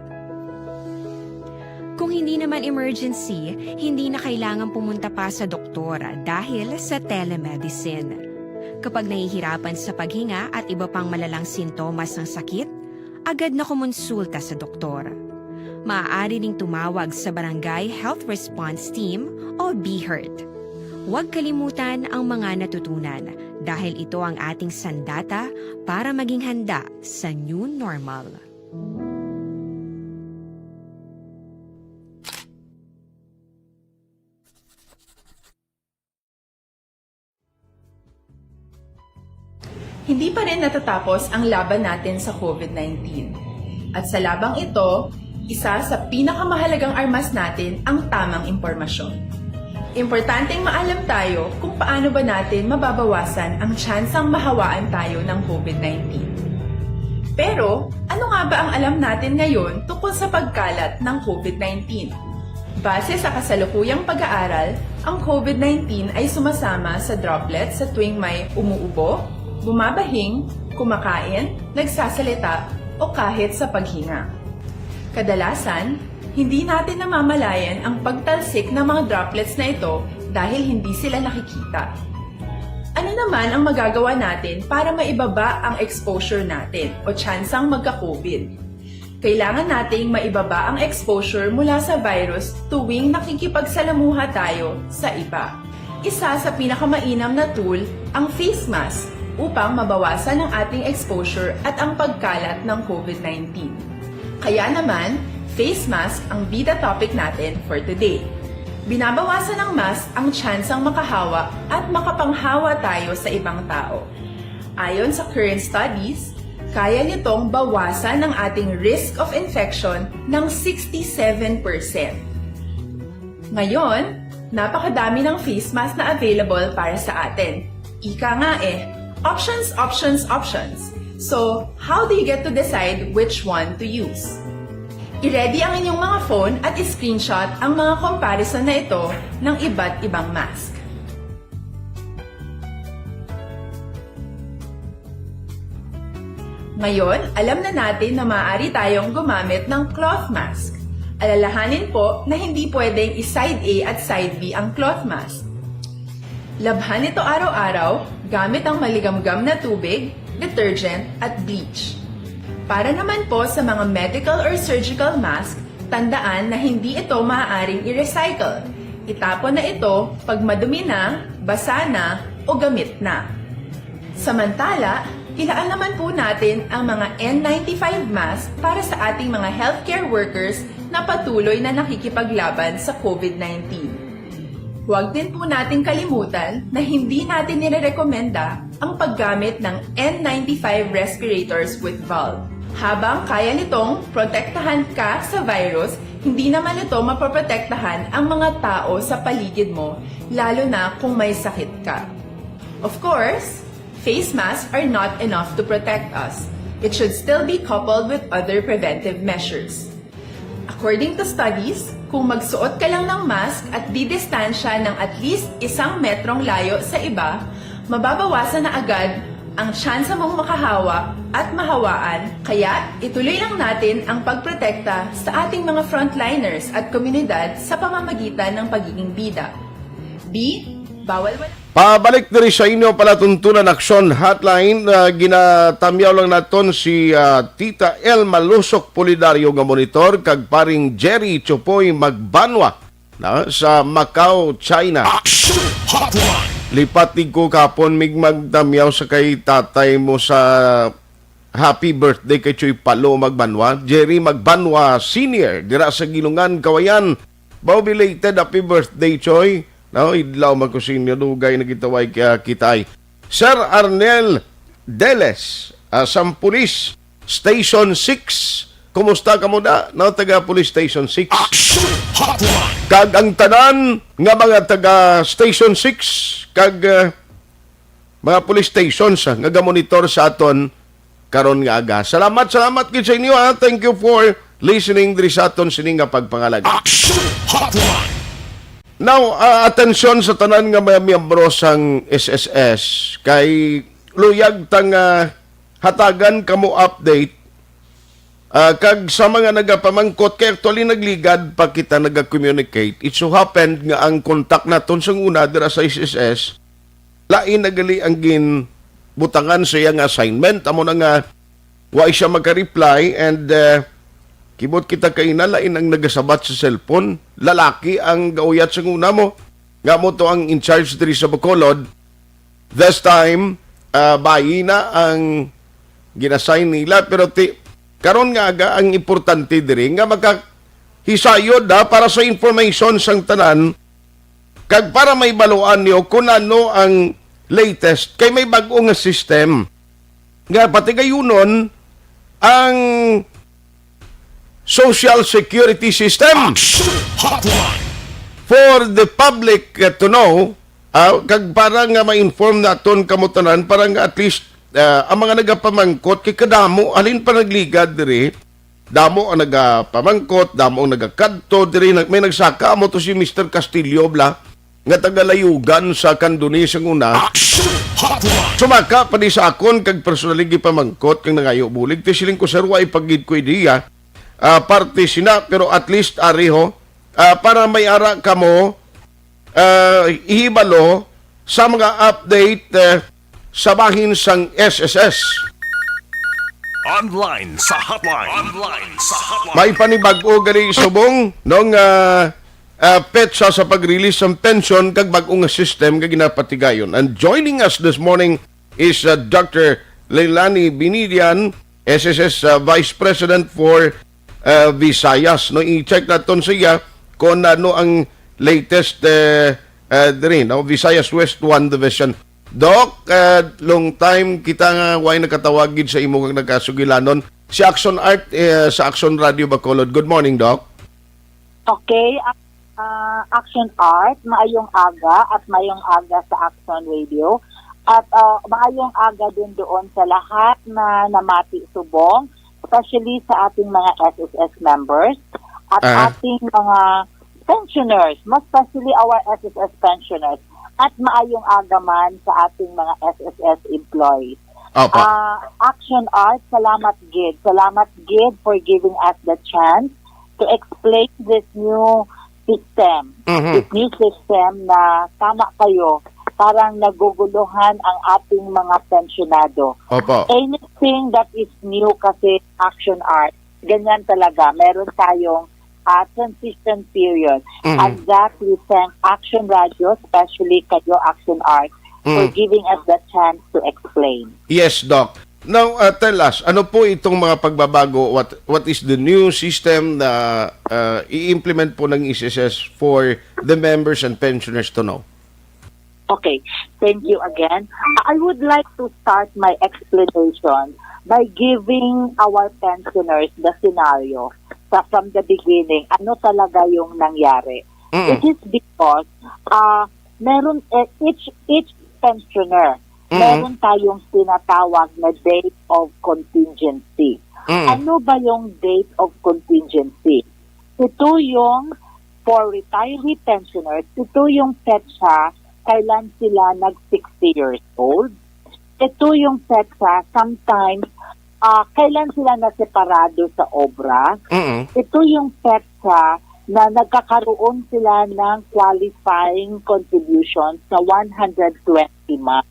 Kung hindi naman emergency, hindi na kailangan pumunta pa sa doktor dahil sa telemedicine. Kapag nahihirapan sa paghinga at iba pang malalang sintomas ng sakit, agad na kumonsulta sa doktor. Maaari ding tumawag sa Barangay Health Response Team o BHERT. Huwag kalimutan ang mga natutunan dahil ito ang ating sandata para maging handa sa new normal. Hindi pa rin natatapos ang laban natin sa COVID nineteen. At sa labang ito, isa sa pinakamahalagang armas natin ang tamang impormasyon. Importanteng maalam tayo kung paano ba natin mababawasan ang tsansang mahawaan tayo ng COVID nineteen. Pero, ano nga ba ang alam natin ngayon tungkol sa pagkalat ng COVID nineteen? Base sa kasalukuyang pag-aaral, ang COVID nineteen ay sumasama sa droplets sa tuwing may umuubo, bumabahing, kumakain, nagsasalita, o kahit sa paghinga. Kadalasan, hindi natin namamalayan ang pagtalsik ng mga droplets na ito dahil hindi sila nakikita. Ano naman ang magagawa natin para maibaba ang exposure natin o tsansang magka-COVID? Kailangan nating maibaba ang exposure mula sa virus tuwing nakikipagsalamuha tayo sa iba. Isa sa pinakamainam na tool ang face mask upang mabawasan ang ating exposure at ang pagkalat ng COVID nineteen. Kaya naman, face mask ang bida topic natin for today. Binabawasan ng mask ang tsansang makahawa at makapanghawa tayo sa ibang tao. Ayon sa current studies, kaya nitong bawasan ang ating risk of infection ng sixty-seven percent. Ngayon, napakadami ng face mask na available para sa atin. Ika nga eh, options, options, options. So, how do you get to decide which one to use? I-ready ang inyong mga phone at i-screenshot ang mga comparison na ito ng iba't ibang mask. Ngayon, alam na natin na maaari tayong gumamit ng cloth mask. Alalahanin po na hindi pwedeng i-side A at side B ang cloth mask. Labhan ito araw-araw gamit ang maligamgam na tubig, detergent, at bleach. Para naman po sa mga medical or surgical mask, tandaan na hindi ito maaaring i-recycle. Itapon na ito pag madumi na, basa na, o gamit na. Samantala, ilaan naman po natin ang mga N ninety-five mask para sa ating mga healthcare workers na patuloy na nakikipaglaban sa COVID nineteen. Huwag din po nating kalimutan na hindi natin nirerekomenda ang paggamit ng N ninety-five respirators with valve. Habang kaya nitong protektahan ka sa virus, hindi naman ito mapoprotektahan ang mga tao sa paligid mo, lalo na kung may sakit ka. Of course, face masks are not enough to protect us. It should still be coupled with other preventive measures. According to studies, kung magsuot ka lang ng mask at didistansya ng at least isang metrong layo sa iba, mababawasan na agad ang tsansa mong makahawa at mahawaan. Kaya, ituloy lang natin ang pagprotekta sa ating mga frontliners at komunidad sa pamamagitan ng pagiging bida. B, bawal wala. Pabalik diri sa inyo palatuntunan Aksyon Hotline, ah, ginatamyaw lang naton si, ah, Tita El Malusok Pulidario nga monitor kag paring Jerry Chupoy Magbanwa na sa Macau, China. Action Hotline. Lipat tig ko kapon mig magtamyaw sa kay tatay mo sa happy birthday kay Choy Palo Magbanwa, Jerry Magbanwa Senior, dira sa Gilungan, Kawayan. Bao belated happy birthday, Choy. No, idlaw man ko sa inyo, dugay na gitaway kaya kitay. Sir Arnel Deles, ah, sang Police Station six. Kumusta ka mo da? No, taga Police Station six. Action Hotline. Kag ang tanan nga mga taga Station six, kag, ah, mga police stations, ah, nga gamonitor sa aton karon nga aga. Salamat, salamat gid sa inyo, ha. Thank you for listening diri sa aton sini nga pagpangalag. Action Hotline. Now, ah, atensyon sa tanan nga mga miyembro sang S S S, kay luyag ta nga hatagan kamo update, ah, kag sa mga nagapamangkot, kay actually nagligad pa kita naga-communicate. It so happened nga ang contact naton sang una dira sa S S S, lain na gali ang ginbutangan sa iya nga assignment. Amo na nga, wa siya maka-reply and, eh, kibot kita kaina, lain ang nagasabat sa cellphone. Lalaki ang gauyat sa una mo. Nga mo to ang in charge diri sa Bacolod. This time, ah, bayi na ang ginasign nila. Pero ti, karon nga aga, ang importante diri nga makahisayod na para sa information sang tanan kag para may baluan niyo kung ano ang latest, kay may bag-o nga system nga patigayunon ang social security system. Action Hotline. For the public, uh, to know, ah, kag para nga ma-inform naton kamo tanan, para nga at least, ah, ang mga nagapamangkot, kay kadamo, halin pa nagligad diri, damo ang nagapamangkot, damo ang nagakadto diri. Nag-, may nagsaka, amo to si Mister Castillo, bla, nga taga Layugan sa Candoni sang una. Action Hotline. Sumaka pa di sa akon kag personally gipamangkot kag nangayo bulig. Ti siling ko, "Sir, wa pa gid ko ideya, ah, parte sina, pero at least ari ho, ah, para may ara kamo, ah, ihibalo sa mga update, eh, sa bahin sang S S S." Online sa hotline. Online sa hotline. May panibag-o gali subong nung, ah, ah, petsa sa pag-release sang pensyon kag bag-o nga system nga ginapatigayon. And joining us this morning is, uh, Doctor Leilani Binidian, S S S, uh, Vice President for, uh, Visayas. No, i-check naton siya kung ano ang latest, uh, uh, diri, no? Visayas West One Division. Doc, uh, long time kita nga way nakatawag gid sa imo kag nagkasugilanon. Si Action Art, uh, sa Action Radio Bacolod. Good morning, Doc. Okay, ah, ah, Action Art, maayong aga at maayong aga sa Action Radio. At, ah, maayong aga din doon sa lahat na namati subong, especially sa ating mga S S S members at Ah. ating mga pensioners, most especially our S S S pensioners. At maayong aga man sa ating mga S S S employees. Opo. Ah, Action Art, salamat gid. Salamat gid for giving us the chance to explain this new system. Mhm. This new system na, tama kayo, parang naguguluhan ang ating mga pensyonado. Opo. Anything that is new kasi, Action Art, ganyan talaga. Meron tayong, ah, transition period. Mhm. And that we thank Action Radio, especially kayo, Action Art, for Mm. giving us the chance to explain. Yes, Doc. Now, uh, tell us, ano po itong mga pagbabago? What, what is the new system na, uh, i-implement po ng S S S for the members and pensioners to know? Okay, thank you again. I would like to start my explanation by giving our pensioners the scenario sa, from the beginning, ano talaga yung nangyari. Mm. It is because, uh, meron, eh, each, each pensioner, Mm. meron tayong tinatawag na date of contingency. Mm. Ano ba yung date of contingency? Ito yung for retiree pensioners, ito yung petsa kailan sila nag sixty years old. Ito yung petsa sometimes ah, kailan sila naseparado sa obra. Mm. Ito yung petsa na nagkakaroon sila ng qualifying contributions na one hundred twenty months.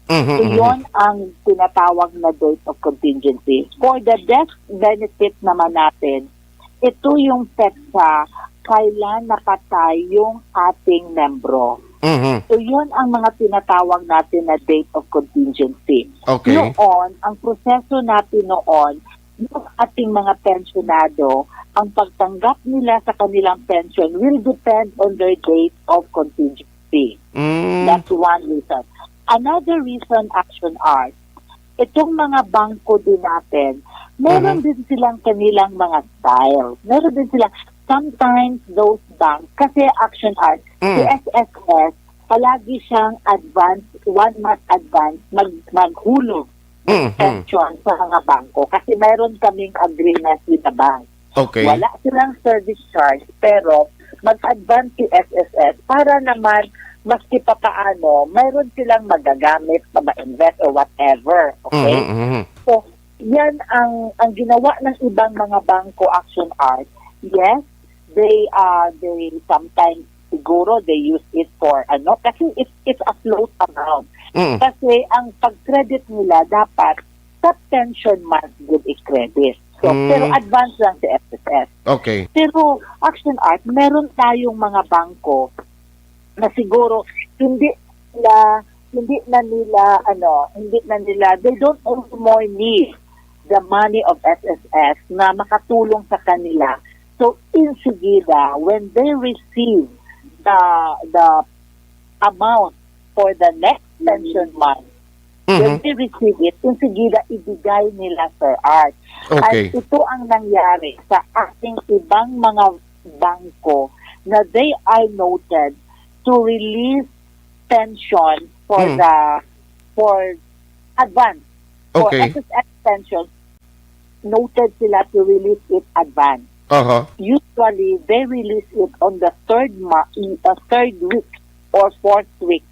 Mhm, So, mhm. yon ang tinatawag na date of contingency. For the death benefit naman natin, ito yung petsa kailan napatay yung ating membro. Mhm. So, yun ang mga tinatawag natin na date of contingency. Okay. Noon, ang proseso natin noon, yung ating mga pensyonado, ang pagtanggap nila sa kanilang pension will depend on their date of contingency. Mm. That's one reason. Another reason, Action Art, itong mga bangko din natin, meron Mhm. din silang kanilang mga style. Meron din sila, sometimes those banks, kasi Action Art, si Mm. S S S, palagi siyang advance, one month advance, mag, maghulog ng Mhm. pension sa mga bangko. Kasi mayroon kaming agreement with the bank. Okay. Wala silang service charge, pero mag-advance si S S S para naman maski papaano, mayroon silang magagamit pa ma-invest or whatever. Okay? Mhm, mhm. So, yan ang, ang ginawa ng ibang mga bangko, Action Art. Yes, they, uh, they sometimes, siguro, they use it for, ano, kasi it's, it's a float amount. Mm. Kasi ang pag-credit nila dapat sa pension month gud i-credit. So, Mm. pero advance lang si S S S. Okay. Pero, Action Art, meron tayong mga bangko na siguro hindi nila, hindi na nila, ano, hindi na nila, they don't anymore need the money of S S S na makatulong sa kanila. So, insigida, when they receive the, the amount for the next pension month, when Mhm. they receive it, insigida ibigay nila, Sir Art. Okay. At ito ang nangyari sa ating ibang mga bangko na they are noted to release pension for Hmm. the, for advance. For Okay. S S S pension, noted sila to release it advance. Aha. Usually, they release it on the third ma-, uh, third week or fourth week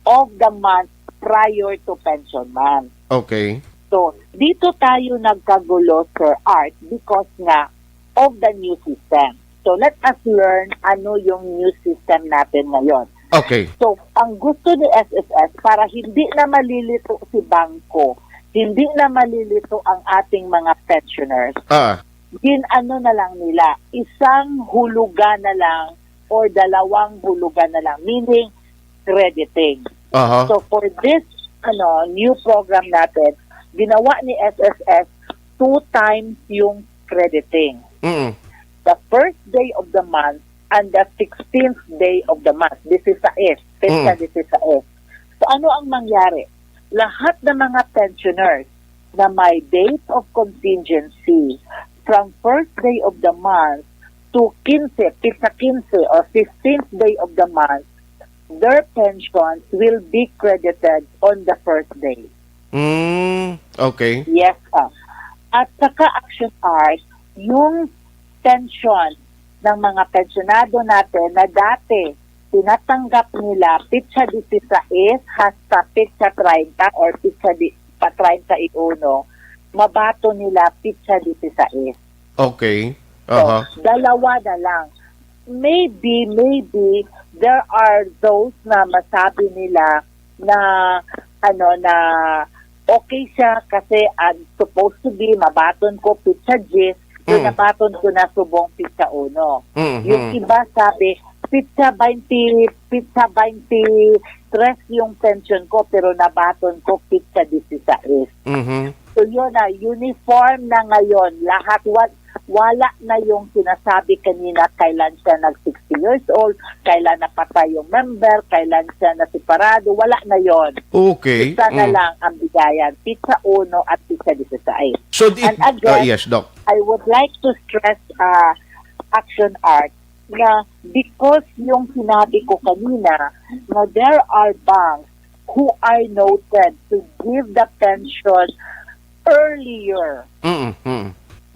of the month prior to pension month. Okay. So, dito tayo nagkagulo, Sir Art, because nga of the new system. So, let us learn ano yung new system natin ngayon. Okay. So, ang gusto ni S S S, para hindi na malilito si bangko, hindi na malilito ang ating mga pensioners, Ah. gin-ano na lang nila, isang hulugan na lang or dalawang hulugan na lang, meaning crediting. Aha. So, for this, ano, new program natin, ginawa ni S S S two times yung crediting. Mm. The first day of the month and the sixteenth day of the month. This is sa is, petsa Mm. this is sa is. So, ano ang mangyari? Lahat ng mga pensioners na may date of contingency from first day of the month to quince, petsa quince or fifteenth day of the month, their pensions will be credited on the first day. Mm, okay. Yes, sir. At saka, Action Art, yung pension ng mga pensionado natin na dati tinatanggap nila petsa dieciséis hasta petsa treinta or petsa di, pa treinta y uno, mabaton nila petsa dieciséis. Okay. So, Aha. dalawa na lang. Maybe, maybe, there are those na masabi nila na, ano, na okay siya kasi, ah, supposed to be, mabaton ko petsa diyes, so Mm. nabaton ko na subong petsa uno. Mhm. Yung iba sabi, petsa baynte, petsa baynte tres yung pension ko, pero nabaton ko petsa dieciséis. Mhm. So, yun na, uniform na ngayon. Lahat, wa-, wala na yung sinasabi kanina, kailan siya nag sixty years old, kailan napatay yung member, kailan siya naseparado. Wala na yon. Okay. Isa na Mm. lang ang bigayan, petsa uno at petsa dieciséis. So, di-, And again, ah, yes, Doc. I would like to stress, uh, Action Art, na because yung sinabi ko kanina, na there are banks who are noted to give the pension earlier. Mm, mm.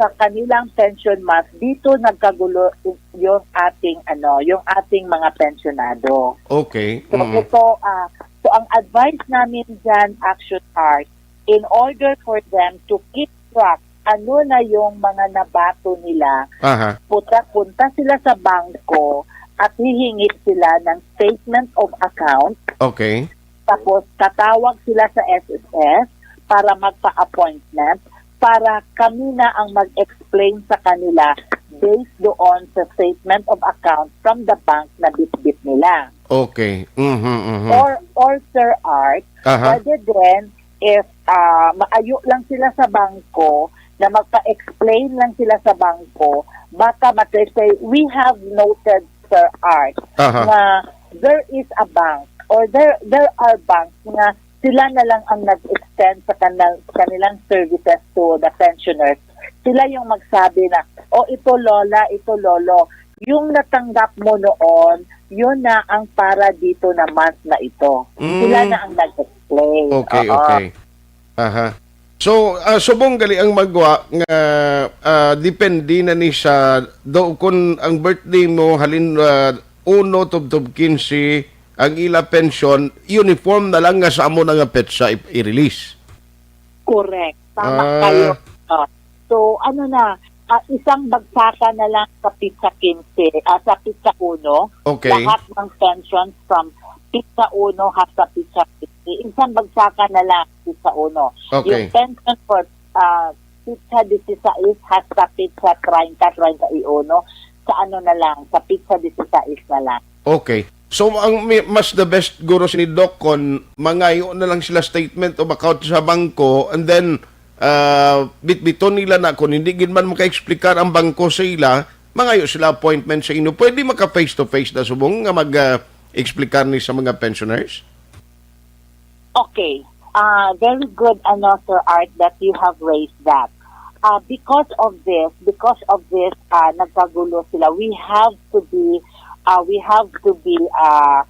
sa kanilang pension month, dito nagkagulo yung ating, ano, yung ating mga pensionado. Okay. So, Mm. ito, ah, so ang advice namin dyan, Action Heart, in order for them to keep track, ano na yung mga nabato nila, Aha. punta, punta sila sa bangko at hihingi sila ng statement of account. Okay. Tapos tatawag sila sa S S S para magpa-appointment, para kami na ang mag-explain sa kanila based doon sa statement of account from the bank na bitbit nila. Okay. Mhm, mhm. Or, or Sir Art, Aha. pwede din if, ah, maayo lang sila sa bangko, na magpa-explain lang sila sa bangko, baka matesay, we have noted, Sir Art, Aha. na there is a bank or there there are banks nga sila na lang ang nag-extend sa kanal, kanilang services to the pensioners. Sila yung magsabi na, "O, ito, lola, ito, lolo, yung natanggap mo noon, yun na ang para dito na month na ito." Mm. Sila na ang nag-explain. Okay, Oo. okay. Aha. So, ah, subong gali ang magwa nga, ah, depende na ni sa do kung ang birthday mo halin, ah, uno tubtob kinse, ang ila pensyon, uniform na lang nga sa amo na nga petsa i-, i-release. Correct. Tama Ah. kayo. Ah, so, ano na, ah, isang bagsakan na lang sa petsa kinse, ah, sa petsa uno. Okay. Lahat ng pension from petsa uno hasta petsa kinse. Isang bagsakan na lang petsa uno. Okay. Yung pension for, ah, petsa dieciséis hasta petsa treinta, treinta y uno, sa ano na lang, sa petsa dieciséis na lang. Okay. So, ang mi-, mas the best guro sini, Doc, kon mangayo na lang sila statement of account sa bangko, and then, ah, bitbiton nila na kung hindi gid man maka-explicar ang bangko sa ila, mangayo sila appointment sa inyo. Pwede maka face to face na subong nga mag, ah, explicar ni sa mga pensioners? Okay. Ah, very good, ano, Sir Art, that you have raised that. Ah, because of this, because of this, ah, nagkagulo sila. We have to be, ah, we have to be, ah,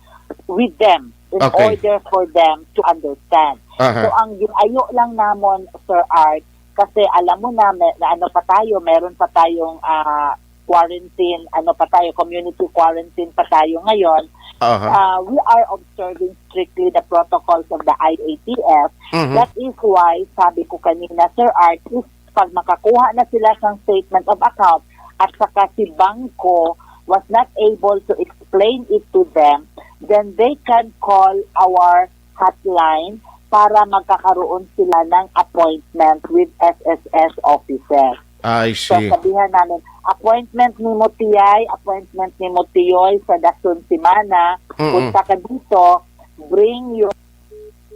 with them in Okay. order for them to understand. Aha. So, ang ginayo lang namon, Sir Art, kasi alam mo na, may, na ano pa tayo, meron pa tayong, ah, quarantine, ano pa tayo, community quarantine pa tayo ngayon. Aha. Ah, we are observing strictly the protocols of the I A T F. Mhm. That is why, sabi ko kanina, Sir Art, if pag makakuha na sila sang statement of account at saka si bangko was not able to explain it to them, then they can call our hotline para magkakaroon sila ng appointment with S S S officer. I So, see. sabihan namin, "Appointment ni mo, Tiyay, appointment ni mo, Tiyoy, sa dason semana, Mm-mm. punta ka dito, bring your"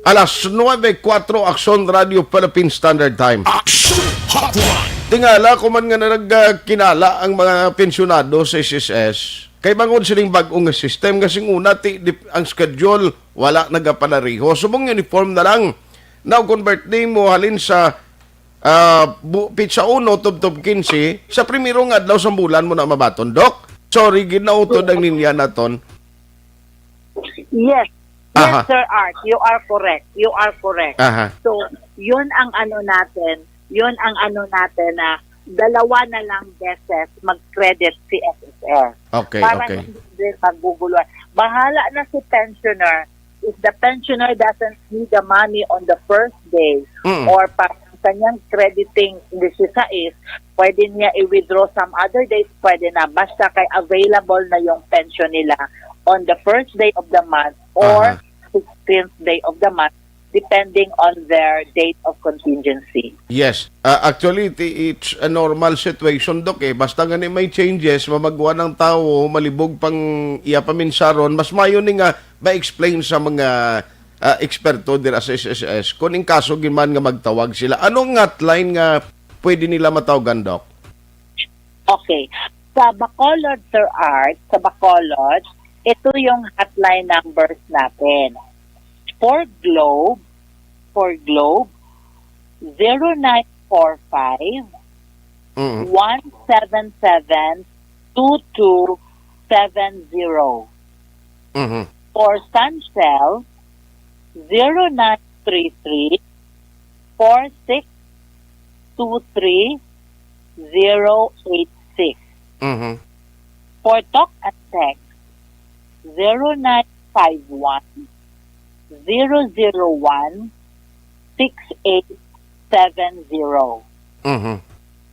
Alas nuebe kuwatro, Aksyon Radio Philippine Standard Time. Action Hotline. Tingala ko man nga nagkinala ang mga pensyonado sa S S S. Kay bangod sining bag-o nga system, nga sing una, ti, di, ang schedule, wala nagapalareho. Subong uniform na lang. Now, kung birthday mo, halin sa, ah, bu-, pitsa uno, tubtob kinse, sa primero nga adlaw sang bulan mo na mabaton, Doc. Sorry, gid nautod ang linya naton. Yes. Yes, Aha. Sir Art, you are correct. You are correct. Aha. So, yun ang ano natin, yun ang ano natin na dalawa na lang beses mag-credit si S S S. Okay, Para okay. hindi din magguguluhan. Bahala na si pensioner. If the pensioner doesn't need the money on the first day Mm. or pag ang kanyang crediting dieciséis, pwede niya i-withdraw some other days, pwede na. Basta kay available na yung pension nila on the first day of the month or Aha. sixteenth day of the month, depending on their date of contingency. Yes. Ah, actually, ti-, it's a normal situation, Doc, eh. Basta gani may changes, mamagwa ng tao, malibog pang iya paminsaron, mas mayo ni nga ma-explain sa mga, ah, eksperto dira sa S S S kung in kaso gid man nga magtawag sila. Anong hotline nga pwede nila matawagan, Doc? Okay. Sa Bacolod, Sir Art, sa Bacolod, ito yung hotline numbers natin. For Globe, for Globe, zero nine four five, Mm. one seven seven, two two seven zero. Mhm. For Sancel, zero nine three three, four six two three, zero eight six. Mhm. For talk and text, zero nine five one, zero zero one, six eight seven zero. Mhm.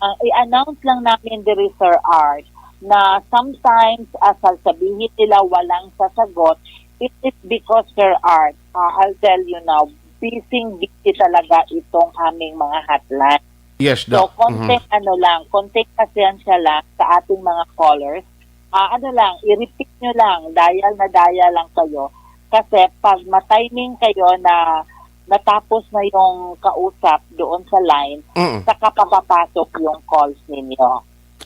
Ang i-announce lang namin diri, Sir Art, na sometimes, ah, sasabihin nila walang sasagot, it is because, Sir Art, ah, I'll tell you now, busy-busy talaga itong aming mga hotline. Yes, So, Doc. Mhm. konting ano lang, konting pasensya lang sa ating mga callers. Ah, ano lang, i-repeat nyo lang, dial na dial lang kayo. Kasi pag ma-timing kayo na natapos na yung kausap doon sa line, Mm. saka papapasok yung calls ninyo.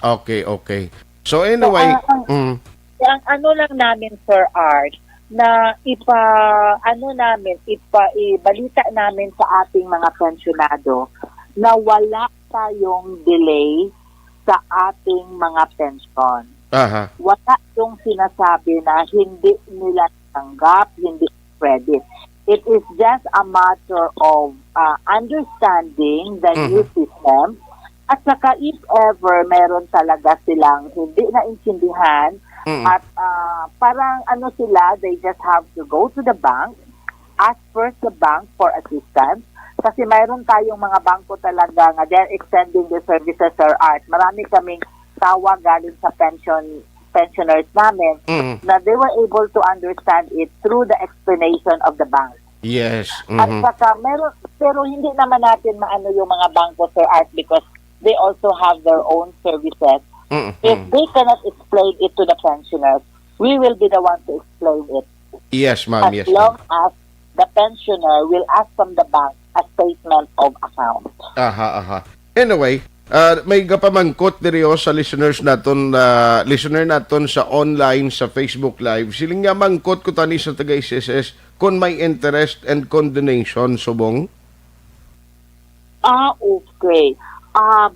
Okay, okay. So, So, anyway, ang, ang, mm. ang ano lang namin, Sir Art, na ipa, ano namin, ipa, ibalita namin sa ating mga pensyonado na wala tayong delay sa ating mga pensyon. Aha. Wala yung sinasabi na hindi nila tanggap, hindi credit. It is just a matter of, ah, understanding the new Mhm. system. At saka if ever meron talaga silang hindi naintindihan Mm. at, ah, parang ano sila, they just have to go to the bank, ask first the bank for assistance. Kasi mayroon tayong mga bangko talaga nga they're extending the services, Sir Art. Marami kaming tawag galing sa pension pensioners namin Mm. na they were able to understand it through the explanation of the bank. Yes. At Mhm. saka, meron, pero hindi naman natin maano yung mga bangko, Sir Art, because they also have their own services. Mm, If mm. they cannot explain it to the pensioners, we will be the one to explain it. Yes, ma'am. As Yes, long ma'am. as the pensioner will ask from the bank a statement of account. Aha, aha. Anyway, ah, may gapamangkot diri, oh, sa listeners naton, ah, listener naton sa online, sa Facebook Live. Siling nga mangkot ko tani sa taga S S S kung may interest and condonation subong. Ah, okay. Um,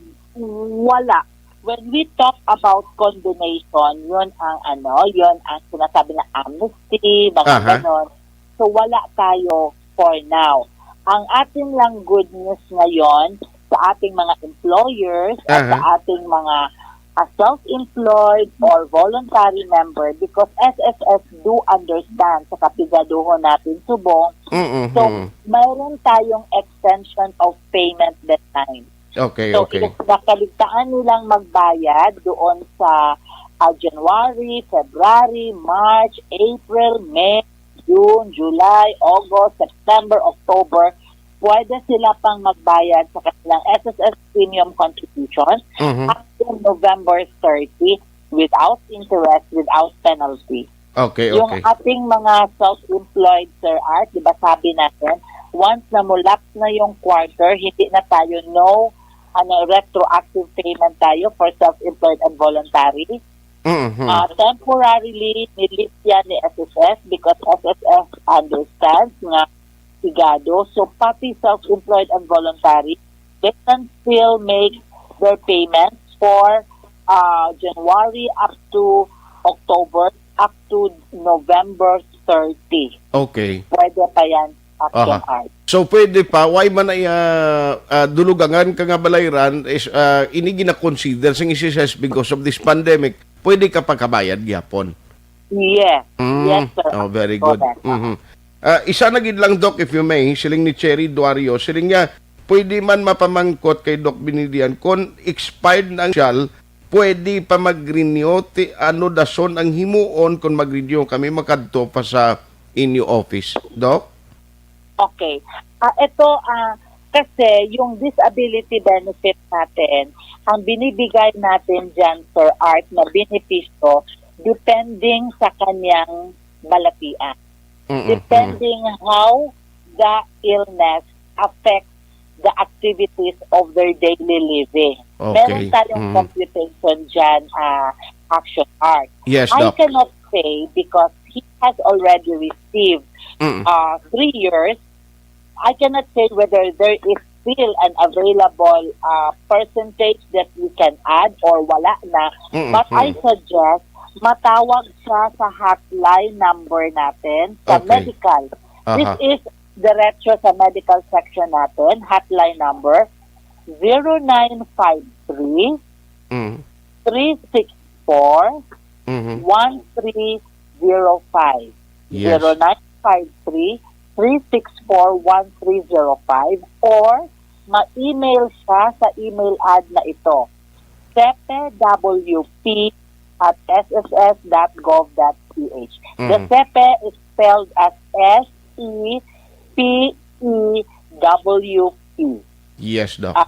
wala. When we talk about condonation, yun ang ano, yun ang sinasabi na amnesty, mga Aha. ganon. So, wala tayo for now. Ang ating lang good news ngayon sa ating mga employers at Aha. sa ating mga, ah, self-employed or voluntary member, because S S S do understand sa kapigaduhon natin subong. Mm-mm. So, mayroon tayong extension of payment deadline. Okay, So, okay. if nakaligtaan nilang magbayad doon sa, ah, January, February, March, April, May, June, July, August, September, October, pwede sila pang magbayad sa kanilang S S S premium contribution Mhm. up to November thirty without interest, without penalty. Okay, Yung okay. ating mga self-employed, Sir Art, di ba sabi natin, once na mulapse na yung quarter, hindi na tayo, no, ano, retroactive payment tayo for self-employed and voluntary. Mhm. Ah, temporarily, nilift yan ni S S S because S S S understands nga sigado. So, pati self-employed and voluntary, they can still make their payments for, ah, January up to October, up to November thirty. Okay. Pwede pa yan, Action Aha. Art. So, pwede pa, why man ay, ah, ah, dulugangan ka nga balayran is, ah, ini gina-consider sang S S S because of this pandemic, pwede ka pagkabayad gyapon. Yes. Mm. Yes, sir. Oh, very good. Correct. Mhm. Ah, isa na gid lang, Doc, if you may, siling ni Cherry Duario, siling niya, pwede man mapamangkot kay Doc Binidian kung expired na ang shal, pwede pa mag-renew, ti, ano dason ang himuon kung mag-renew kami makadto pa sa inyo office, Doc? Okay. Ah, ito, ah, kasi yung disability benefit natin, ang binibigay natin dyan, Sir Art, na benepisyo, depending sa kanyang balatian. Mm-mm. Depending how the illness affects the activities of their daily living. Okay. Meron tayong Mm. computation dyan, ah, Action Art. Yes, I Doc. cannot say because he has already received, Mm. ah, three years. I cannot say whether there is still an available, ah, percentage that we can add or wala na. Mm, But I mm. suggest matawag siya sa hotline number natin sa Okay. medical. This Aha. is diretso sa medical section natin, hotline number zero nine five three, Mm. three six four, Mhm. one three zero five. Yes. Zero nine five three, three six four, one three zero five, or ma-email siya sa email ad na ito, sepe W P at S S S dot gov dot P H. The Mhm. sepe is spelled as S E P E W P. Yes, Doc. Ah,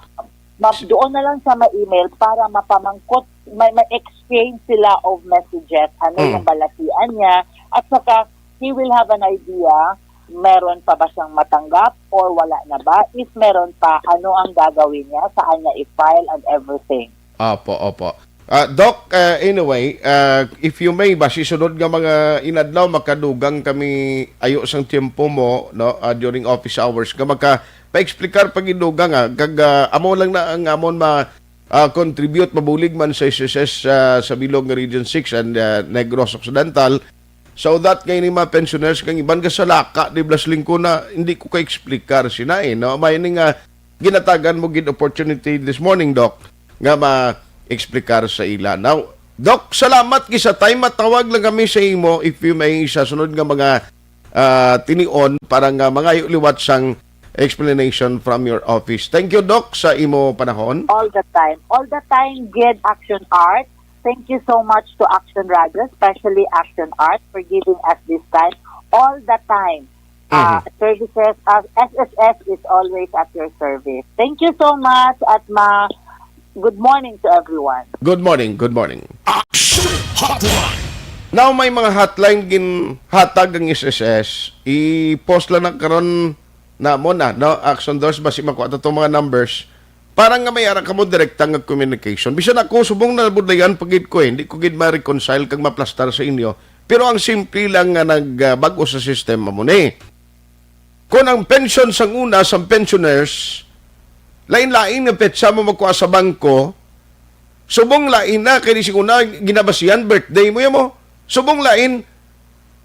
ma-, doon na lang sa ma-email para mapamangkot, may, may exchange sila of messages, ano Mm. yung balatian niya, at saka he will have an idea, meron pa ba siyang matanggap or wala na ba? If meron pa, ano ang gagawin niya, saan niya i-file and everything. Opo, opo. Ah, Doc, ah, anyway, ah, if you may, basi sunod nga mga inadlaw, makadugang kami ayo sang tiyempo mo, no, ah, during office hours, nga maka-, pa-explicar pa gid dugang, ah, kag, ah, amo lang na ang amon ma-, ah, contribute, mabulig man sa S S S, ah, sa bilog nga Region six and, ah, Negros Occidental, so that kay ni mga pensioners kang iban ka sa Laka, di blas lingko na, hindi ko ka-explicar sina, eh, no? May ni nga ginatagan mo gid opportunity this morning, Doc, nga ma-explicar sa ila. Now, Doc, salamat kay sa time, matawag lang kami sa imo if you may sa sunod nga mga, ah, tinion para nga mangayo liwat sang explanation from your office. Thank you, Doc, sa imo panahon. All the time. All the time, gid, Action Art. Thank you so much to Action Radio, especially Action Art, for giving us this time. All the time. Uh, Mhm. Services, uh, S S S is always at your service. Thank you so much, at ma-, good morning to everyone. Good morning, good morning. Action Hotline. Now, may mga hotline ginhatag ang S S S. I-post lang na karon na mo na, no? Action Doors, basi makuha to tong mga numbers. Para nga may ara kamo direkta nga communication. Bisan ako, subong nabudlayan pa gid ko, eh. Hindi ko gid ma-reconcile kag maplastar sa inyo. Pero ang simple lang nga nag, ah, bag-o sa system, amo ni. Kung ang pensyon sang una, sang pensioners, lain-lain nga petsa mo makuha sa bangko, subong lain na, kay di siguro na ginabasihan, birthday mo yan mo. Subong lain,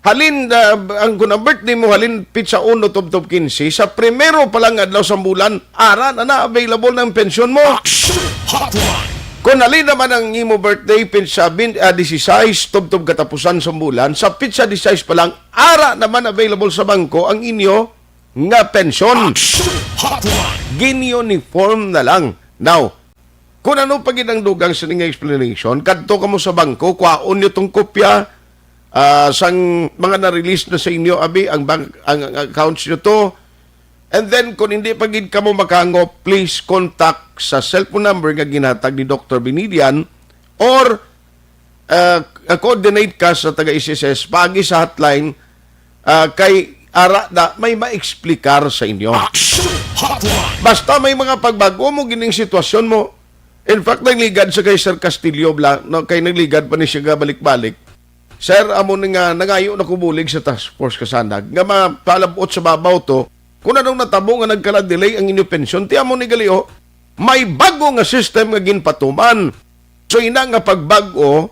halin, ah, ang, kung ang birthday mo, halin petsa uno tubtob quince, sa primero pa lang adlaw sa bulan, ara na na available na ang pensyon mo. Action Hotline. Kung halin naman ang imo birthday, petsa bin-, ah, dieciséis, tubtob katapusan sa bulan, sa petsa dieciséis pa lang, ara naman available sa bangko ang inyo nga pensyon. Action Hotline. Gin-uniform na lang. Now, kung ano pa gid ang dugang sa ning explanation, kadto kamo sa bangko, kwaon niyo tong kopya, ah, sang mga na-release na sa inyo, abi, ang bank, ang, ang accounts niyo to. And then, kung hindi pa gid kamo makahangop, please contact sa cellphone number nga ginhatag ni Doctor Benedian or, ah, coordinate ka sa taga S S S, paagi sa hotline, ah, kay ara na may maeksplikar sa inyo. Action Hotline. Basta may mga pagbago mo gining sitwasyon mo. In fact, nagligad sa kay Sir Castillo bla, no, kay nagligad pa ni siya balik-balik. Sir, amo ni nga nangayo na ko bulig sa task force kasanag nga mapalabot sa babaw to kung anong natabo nga nagkala-delay ang inyo pensyon. Ti amo ni gali, oh, may bago nga system nga ginpatuman. So, ina nga pagbag-o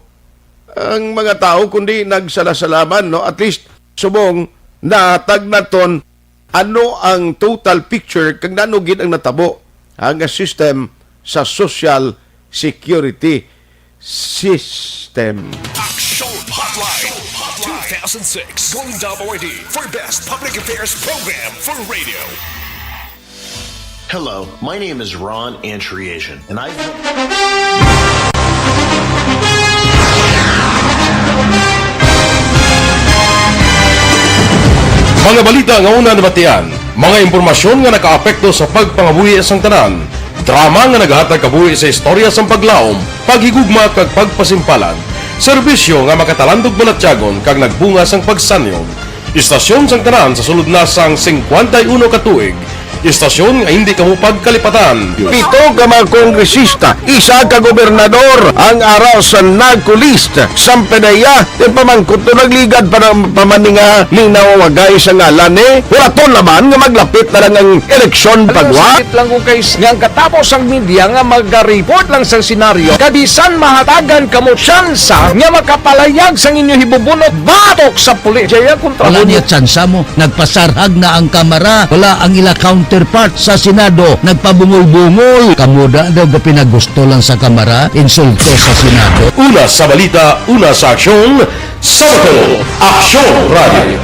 ang mga tao, kundi nagsalasalaman, no? At least, subong, nahatag naton ano ang total picture kag nano gid ang natabo, ha, nga system sa social security system. Action Hotline, two thousand six, Golden Dub Awardee for Best Public Affairs Program for Radio. Hello, my name is Ron Antriasian, and I've Mga balita nga una nabatian, mga impormasyon nga nakaapekto sa pagpangabuhi sang tanan, drama nga naghatag kabuhi sa istorya sang paglaom, paghigugma kag pagpasimpalan, serbisyo nga makatalandog balatyagon kag nagbunga sang pagsanyog. Istasyon sang tanan sa sulod na sang singkwenta y uno ka tuig. Istasyon nga hindi kamo pagkalipatan. Pito ka mga kongresista, isa ka gobernador ang ara sa NAGCO list. Sampanaya, ti pamangkot to nagligad pa na, pa man ni nga linawagay sa ngalan ni. Huraton naman nga maglapit na lang ang eleksyon. Ano, pagwa. Sakit lang ko kay s-, nga ang katapos ang media nga maga-report lang sa senaryo, kabisan mahatagan kamo tsansa nga makapalayag sang inyo hibubunot batok sa pulis. Jaya kontra Wala mo. Niya tsansa mo. Nagpasarhag na ang kamara. Wala ang ila counter. Part sa Senado, nagpabungol-bungol. Kamo da daw gapinagusto lang sa Kamara, insulto sa Senado. Una sa balita, una sa aksyon, sa Bacolod, Aksyon Radio.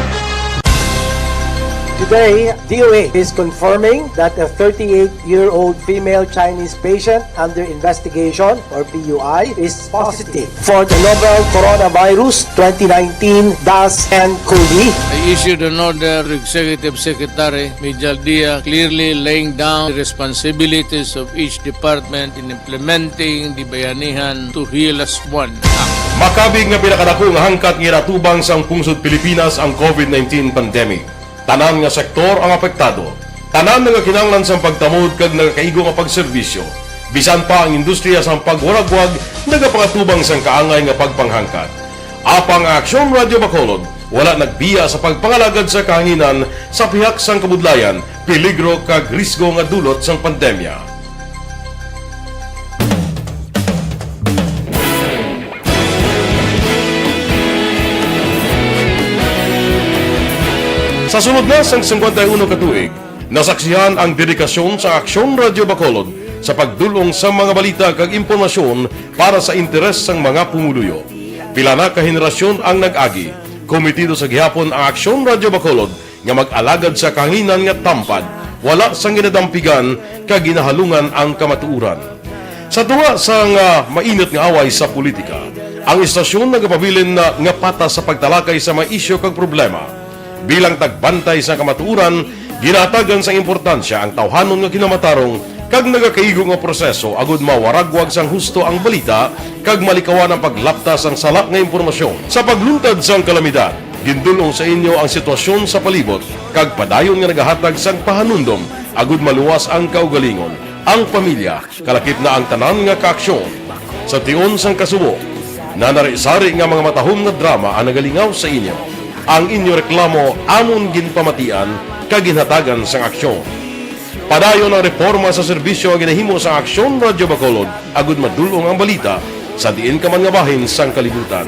Today, D O A is confirming that a thirty-eight-year-old female Chinese patient under investigation, or P U I, is positive for the novel coronavirus twenty nineteen dash N cov. I issued an order to Executive Secretary Mijal Dia, clearly laying down the responsibilities of each department in implementing the Bayanihan to Heal As One Act. Makabig nga pinakadako nga hangkat nga ginatubang sang pungsod Pilipinas ang covid nineteen pandemic. Tanan nga sektor ang apektado. Tanan nagakinahanglan sang pagtamod kag nagakaigo nga pagserbisyo. Bisan pa ang industriya sang pagwaragwag nagapangatubang sang kaangay nga pagpanghangkat. Apang ang Aksyon Radio Bacolod wala nagbiya sa pagpangalagad sa kahanginan sa pihak sang kabudlayan, peligro kag risgo nga dulot sang pandemya. Sa sulod na sang singkwenta y uno ka tuig, nasaksihan ang dedikasyon sa Aksyon Radio Bacolod sa pagdul-ong sa mga balita kag impormasyon para sa interes sang mga pumuluyo. Pila na ka henerasyon ang nag-agi. Komitido sa gihapon ang Aksyon Radio Bacolod nga mag-alagad sa kahanginan nga tampad, wala sang ginadampigan kag ginahalungan ang kamatuoran. Sa tunga sang, ah, mainit nga away sa politika, ang istasyon nagapabilin na nga patas sa pagtalakay sa mga isyu kag problema. Bilang tagbantay sa kamatuoran, ginahatagan sang importansya ang tawhanon nga kinamatarong kag nagakaigo nga proseso agud mawaragwag sang husto ang balita kag malikawan ang paglapta sang sala nga impormasyon. Sa pagluntad sang kalamidad, gindul-ong sa inyo ang sitwasyon sa palibot kag padayon nga nagahatag sang pahanumdom agud maluwas ang kaugalingon, ang pamilya, kalakip na ang tanan nga kaaksyon. Sa tion sang kasubo, nanari-sari nga mga matahom nga drama ang nagalingaw sa inyo. Ang inyo reklamo amon ginpamatian kag ginhatagan sang aksyon. Padayon ang reporma sa serbisyo nga ginahimo sang Aksyon Radio Bacolod agud madul-ong ang balita sa diin ka man nga bahin sang kalibutan.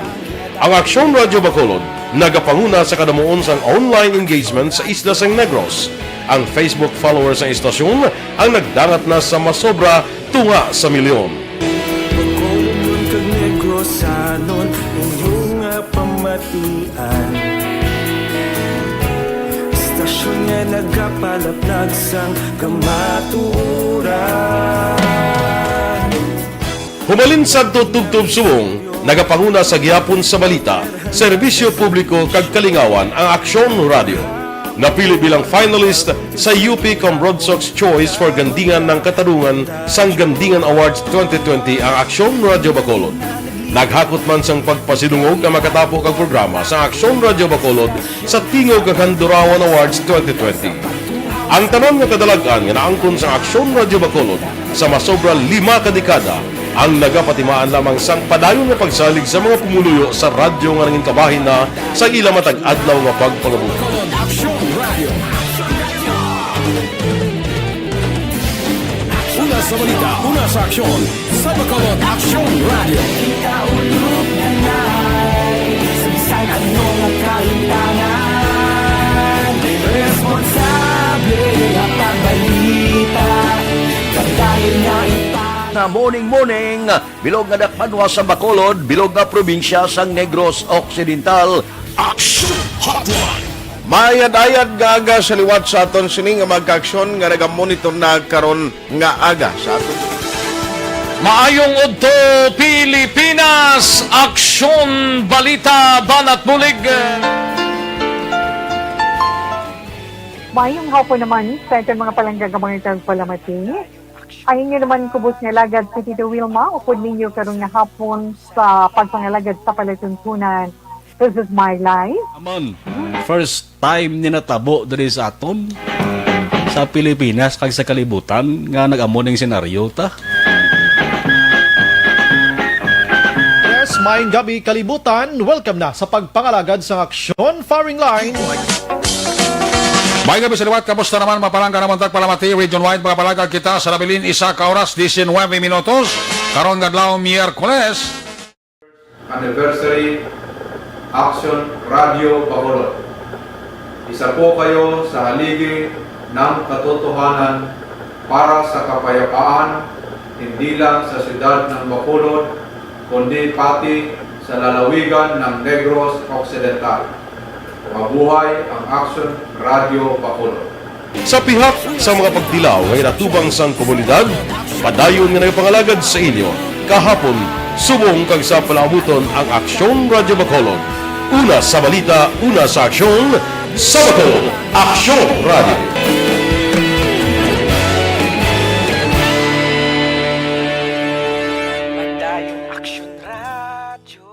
Ang Aksyon Radio Bacolod nagapanguna sa kadamuon sang online engagement sa isla sang Negros. Ang Facebook followers sang istasyon ang nagdangat na sa masobra tunga sa milyon. Bacolodnon kag Negrosanon, inyo nga pamatian. Istasyon nga nagapalaplag sang kamatuoran. Humalin sadto tubtob subong, nagapanguna sa gihapon sa balita, serbisyo publiko kag kalingawan ang Aksyon Radio. Napili bilang finalist sa U P Comrade Sox Choice for Gandingan ng Katarungan sang Gandingan Awards twenty twenty ang Aksyon Radio Bacolod. Naghakot man sang pagpasidungog ang makatapo kag programa sa Aksyon Radio Bacolod sa Tingog kag Handurawan Awards twenty twenty. Ang tanan nga kadalag-an nga naangkon sa Aksyon Radio Bacolod sa masobra lima ka dekada ang nagapatimaan lamang sang padayon nga pagsalig sa mga pumuluyo sa radyo nga nangin kabahin na sa ila matag adlaw nga pagpangabuhi. Aksyon Radio. Una sa balita, una sa aksyon, sa Bacolod Aksyon Radio. Kita ulog na nai, sa bisan ano nga kaintangan, responsable nga pagbalita, pagdayon nga ipang- Na morning, morning, bilog nga dakbanwa sa Bacolod, bilog nga probinsya sang Negros Occidental. Action Hotline. Maayad-ayad nga aga sa liwat sa aton sini nga magkaaksyon nga nagamonitor na karon nga aga sa aton. Maayong udto, Pilipinas! Aksyon, balita, banat, bulig. Maayong hapon naman sa aton mga palangga nga mga tagpalamati. Ang inyo naman kubos nga alagad si Tito Wilma, upod ninyo karon nga hapon sa pagpangalagad sa palatuntunan. This is my life. Amon, first time ni natabo diri sa aton sa Pilipinas kag sa kalibutan nga nag-amo ning senaryo ta. Yes, maayong gabi, kalibutan. Welcome na sa pagpangalagad sang Aksyon Firing Line. Maayong gabi sa liwat, kamusta naman, mga palangga namon tagpalamati? Region wide, mga palangga, kita sa nabilin, isa ka oras, diecinuebe minutos. Karon nga adlaw, Miyerkules. Anniversary Action Radio Bacolod. Isa po kayo sa haligi ng katotohanan para sa kapayapaan, hindi lang sa siyudad ng Bacolod, kundi pati sa lalawigan ng Negros Occidental. Mabuhay ang Aksyon Radio Bacolod! Sa pihak sa mga pagtilaw nga ginatubang sang komunidad, padayon nga nagapangalagad sa inyo, kahapon, subong kag sa palaabuton ang Aksyon Radio Bacolod. Una sa balita, una sa aksyon, sa Bacolod, Aksyon Radio. Padayon Aksyon Radio.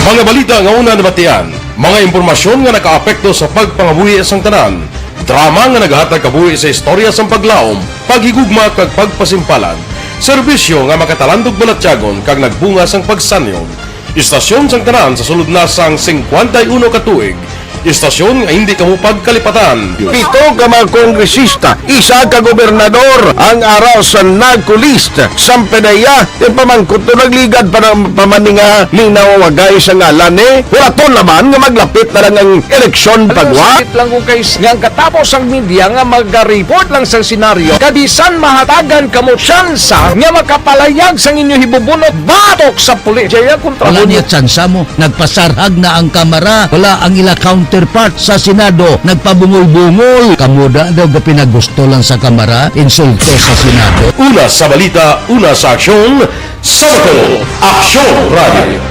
Mga balita nga una nabatian, mga impormasyon nga nakaapekto sa pagpangabuhi sang tanan, drama nga nagahatag kabuhi sa istorya sang paglaom, paghigugma kag pagpasimpalan, serbisyo nga makatalandog balatyagon kag nagbunga sang pagsanyog. Istasyon sang tanan sa sulod na sang singkwenta y uno ka tuig. Istasyon nga hindi kamo pagkalipatan. Pito ka mga kongresista, isa ka gobernador ang ara sa NAGCO list. Sampanaya, ipamangkot to nagligad pa ng pamaninga ni nawawagay sa ngalan ni. Wala to naman nga maglapit na lang ang eleksyon pagwa. Sakit lang kung kay nga ang katapos ang media nga mag-report lang sa senaryo, kabisan mahatagan kamo tsansa nga makapalayag sang inyo hibubunot batok sa pulis. Jaya kontra Wala mo. Niya tsansa mo. Nagpasarhag na ang Kamara. Wala ang ila counterpart sa Senado. Nagpabungol-bungol. Kamo da daw ga pinagusto lang sa Kamara. Insulto sa Senado. Una sa balita, una sa aksyon, sa Bacolod, Aksyon Radio.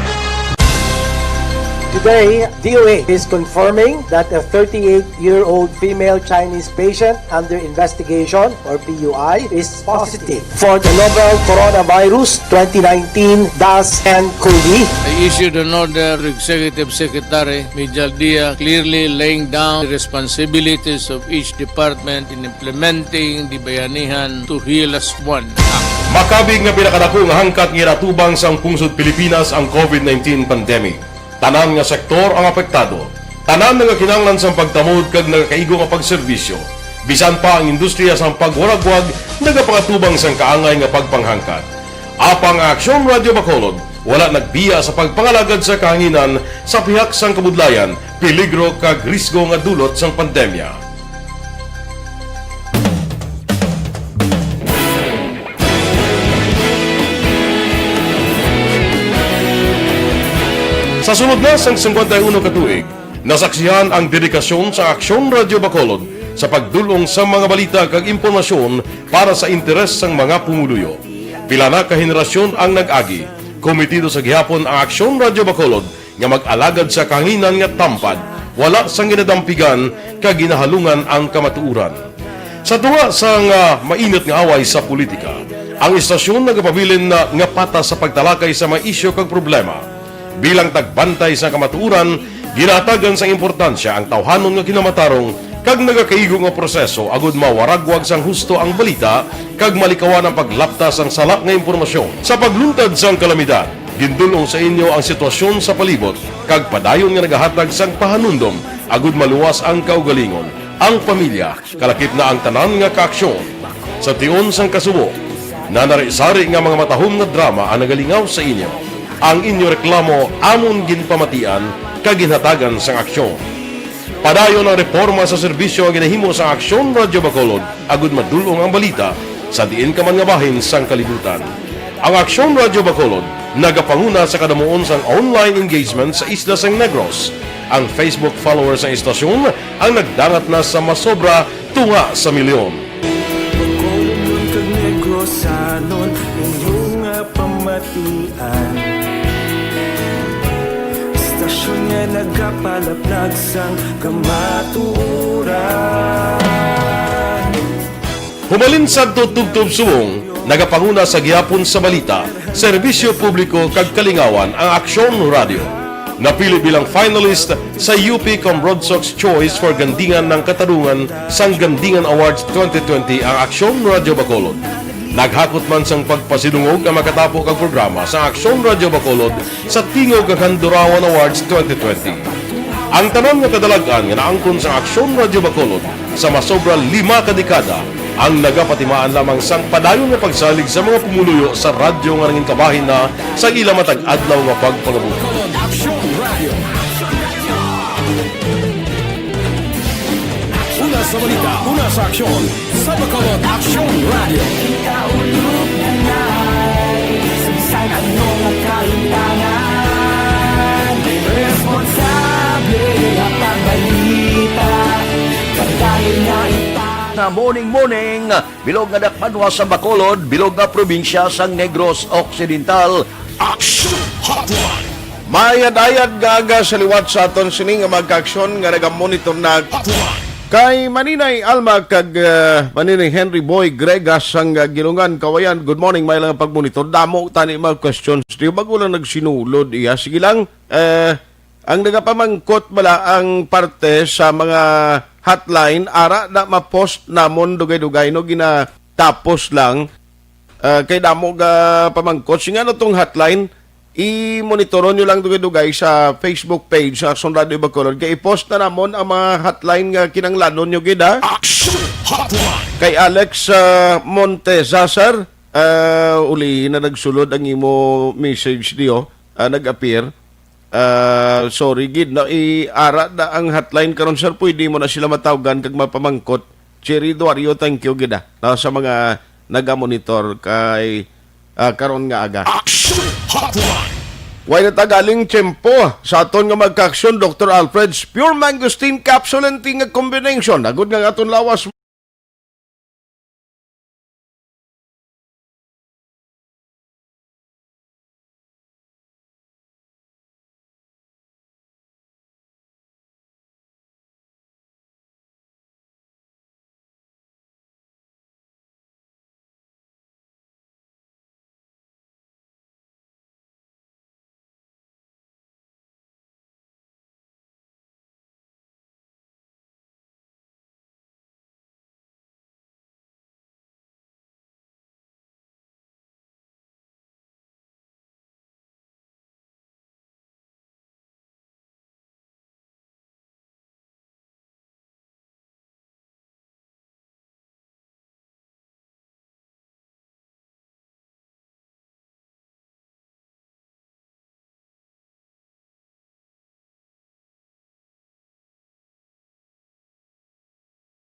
Today, D O H is confirming that a thirty-eight-year-old female Chinese patient under investigation, or P U I, is positive for the novel Coronavirus twenty nineteen dash nine COVID. I issued an order to Executive Secretary Mijal Dia, clearly laying down the responsibilities of each department in implementing the Bayanihan to Heal Us One Act. Makabig nga pinakadako nga hangkat nga ginatubang sang pungsod Pilipinas ang COVID nineteen pandemic. Tanan nga sektor ang apektado. Tanan nagakinahanglan sang pagtamod kag nagakaigo nga pagserbisyo. Bisan pa ang industriya sang pagwaragwag nagapangatubang sang kaangay nga pagpanghangkat. Apang ang Aksyon Radio Bacolod wala nagbiya sa pagpangalagad sa kahanginan sa pihak sang kabudlayan, peligro kag risgo nga dulot sang pandemya. Sa sulod na sang singkwenta y uno ka tuig, nasaksihan ang dedikasyon sa Aksyon Radio Bacolod sa pagdul-ong sa mga balita kag impormasyon para sa interes sang mga pumuluyo. Pila na ka henerasyon ang nag-agi. Komitido sa gihapon ang Aksyon Radio Bacolod nga mag-alagad sa kahanginan nga tampad, wala sang ginadampigan kag ginahalungan ang kamatuoran. Sa tunga sang, ah, mainit nga away sa politika, ang istasyon nagapabilin na nga patas sa pagtalakay sa mga isyu kag problema. Bilang tagbantay sa kamatuoran, ginahatagan sang importansya ang tawhanon nga kinamatarong kag nagakaigo nga proseso agud mawaragwag sang husto ang balita kag malikawan ang paglapta sang sala nga impormasyon. Sa pagluntad sang kalamidad, gindul-ong sa inyo ang sitwasyon sa palibot kag padayon nga nagahatag sang pahanumdom agud maluwas ang kaugalingon, ang pamilya, kalakip na ang tanan nga kaaksyon. Sa tion sang kasubo, nanari-sari nga mga matahom nga drama ang nagalingaw sa inyo. Ang inyo reklamo amon ginpamatian kag ginhatagan sang aksyon. Padayon ang reporma sa serbisyo nga ginahimo sang Aksyon Radyo Bacolod agud madul-ong ang balita sa diin ka man nga bahin sang kalibutan. Ang Aksyon Radyo Bacolod nagapanguna sa kadamuon sang online engagement sa isla sang Negros. Ang Facebook followers sang istasyon ang nagdangat na sa masobra tunga sa milyon. Bacolodnon kag Negrosanon, inyo nga pamatian. Istasyon nga nagapalaplag sang kamatuoran. Humalin sadto tubtob subong, nagapanguna sa gihapon sa balita, serbisyo publiko kag kalingawan ang Aksyon Radyo. Napili bilang finalist sa U P Comrodsocs Choice for Gandingan ng Katarungan sang Gandingan Awards twenty twenty ang Aksyon Radyo Bacolod. Naghakot man sang pagpasidungog ang makatapo kag programa sa Aksyon Radyo Bacolod sa Tingog kag Handurawan Awards twenty twenty. Ang tanan nga kadalag-an nga naangkon sa Aksyon Radyo Bacolod sa masobra lima ka dekada Ang nagapatimaan lamang sang padayon nga pagsalig sa mga pumuluyo sa radyo nga nangin kabahin na sa ila matag adlaw nga pagpangabuhi. Aksyon Radio. Una sa balita, una sa aksyon, sa Bacolod Aksyon Radio. Kita ulog na nai, sa ano nga kalimtangan, responsable nga pagbalita, pagdali na ita. Na morning, morning, bilog nga dakbanwa sa Bacolod, bilog nga probinsya sang Negros Occidental. Action Hotline. Mayad-ayad nga aga sa liwat sa aton sini nga mga kaaksyon nga nagamonitor na Hotline. Kay Maninay Alma kag, ah, Maninay Henry Boy Gregas sang, ah, Gilungan, Kawayan. Good morning, may lang pagmonitor. Damo tani mga questions. Di bago lang nagsinulod iya. Sige lang, eh, ang nagapamangkot bala ang parte sa mga hotline, ara na ma-post namon dugay-dugay, no, ginatapos lang. Ah, kay damo ga pamangkot. Sing ano tong hotline? I-monitoron nyo lang dugay-dugay sa Facebook page sa Aksyon Radio Bacolod. Kay i-post na namon ang mga hotline nga kinanglanon nyo gid, ha? Action Hotline. Kay Alex, ah, Montesa, sir. Ah, uli na nagsulod ang imo message diyo, ah, nag-appear. Ah, sorry gid, no? I-ara na ang hotline karon, sir. Pwede mo na sila matawgan kag mapamangkot. Jerry Duario, thank you gid, ah, no, sa mga nagamonitor kay, ah, karon nga aga. Action Hotline. Way na tagaling tiyempo sa aton nga magkaaksyon, Doktor Alfred's Pure Mangosteen Capsule and Tea nga combination. Agud nga ang aton lawas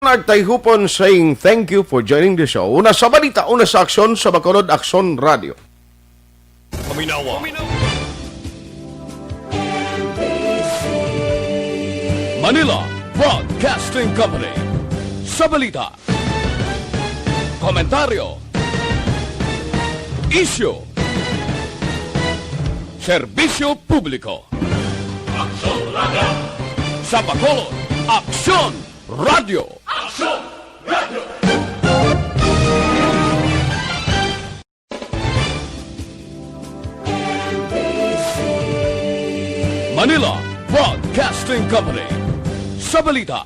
Nagtayhupon saying thank you for joining the show. Una sa balita, una sa aksyon sa Bacolod Aksyon Radio. Paminawa. Manila Broadcasting Company. Sa balita, komentaryo, isyu, serbisyo publiko. Aksyon Radio. Sa Bacolod, Aksyon Radio. Aksyon Radio. Manila Broadcasting Company. Sa balita,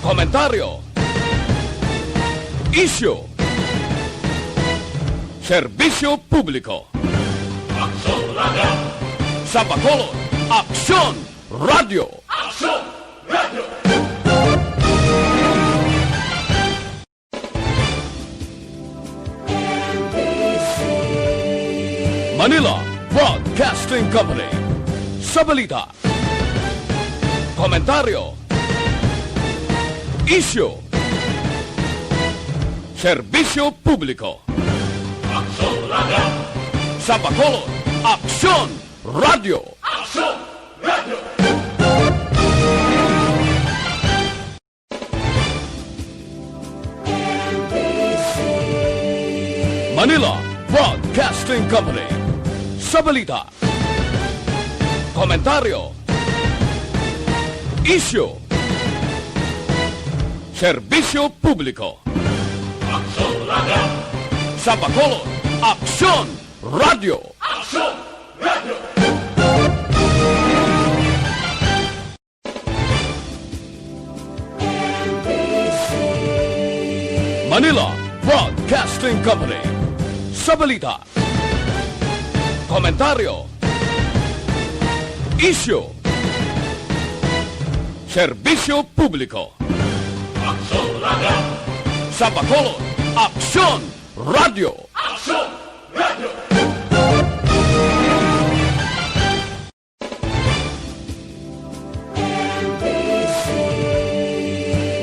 komentaryo, isyu, serbisyo publiko. Aksyon Radio. Sa Bacolod, Aksyon Radio. Aksyon Radio. Manila Broadcasting Company. Sa balita, komentaryo, isyu, serbisyo publiko. Aksyon Radio. Sa Bacolod, Aksyon Radio. Aksyon Radio. Manila Broadcasting Company. Sa balita, komentaryo, isyu, serbisyo publiko. Aksyon Radio. Sa Bacolod, Aksyon Radio. Aksyon Radio. Manila Broadcasting Company. Sa balita, komentaryo, isyu, serbisyo publiko. Aksyon Radio. Sa Bacolod, Aksyon Radio. Aksyon Radio.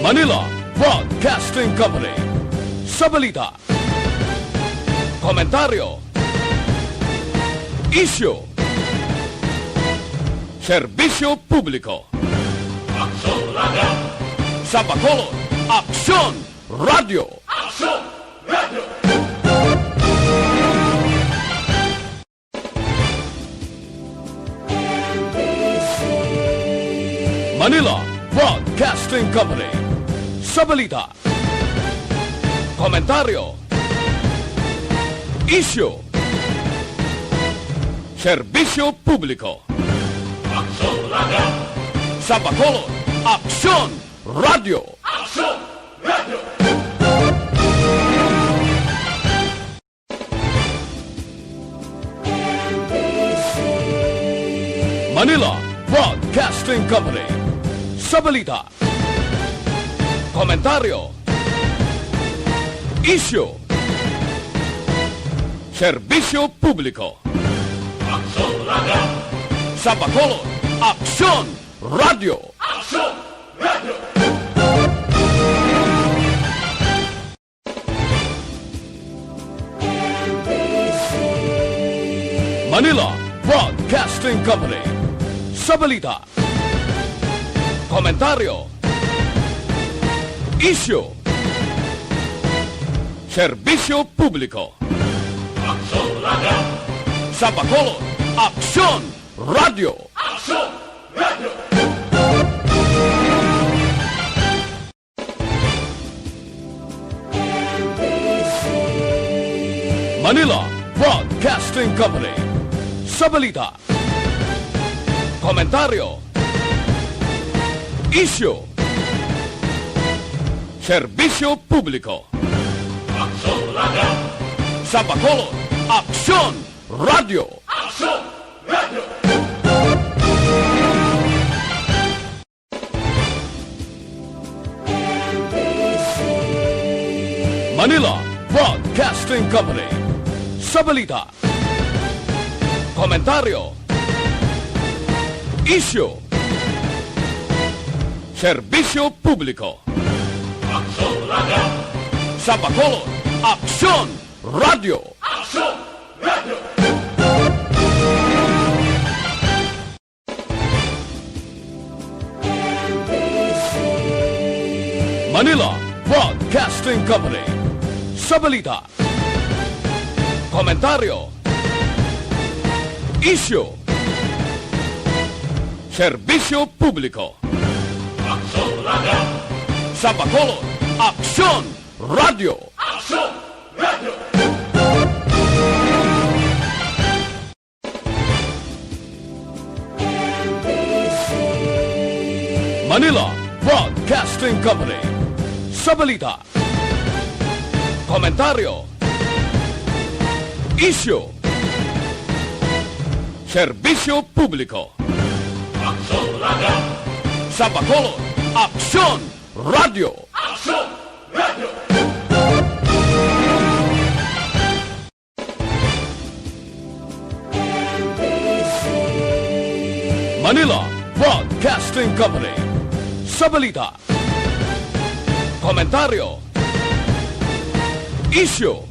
Manila Broadcasting Company. Sa balita, komentaryo, isyu, serbisyo publiko. Aksyon Radio. Sa Bacolod, Aksyon Radio. Aksyon Radio. Manila Broadcasting Company. Sa balita, komentaryo, isyu, serbisyo publiko. Aksyon Radio. Sa Bacolod, Aksyon Radio. Aksyon Radio. Manila Broadcasting Company. Sa balita, komentaryo, isyu, serbisyo publiko. Aksyon Radio. Sa Bacolod, Aksyon Radio. Aksyon Radio. Manila Broadcasting Company. Sa balita, komentaryo, isyu, serbisyo publiko. Aksyon Radio. Sa Bacolod, Aksyon Radio. Aksyon Radio. Manila Broadcasting Company. Sa balita, komentaryo, isyu, serbisyo publiko. Aksyon Radio. Sa Bacolod, Aksyon Radio. Aksyon Radio. Manila Broadcasting Company. Sa balita, komentaryo, isyu, serbisyo publiko. Aksyon Radio. Sa Bacolod, Aksyon Radio. Aksyon Radio. Manila Broadcasting Company. Sa balita, komentaryo, isyu, serbisyo publiko. Aksyon Radio. Sa Bacolod, Aksyon Radio. Aksyon Radio. Manila Broadcasting Company. Sa balita, komentaryo, isyu, serbisyo publiko. Aksyon Radio. Sa Bacolod, Aksyon Radio. Aksyon Radio. Manila Broadcasting Company. Sa balita, komentaryo, isyu,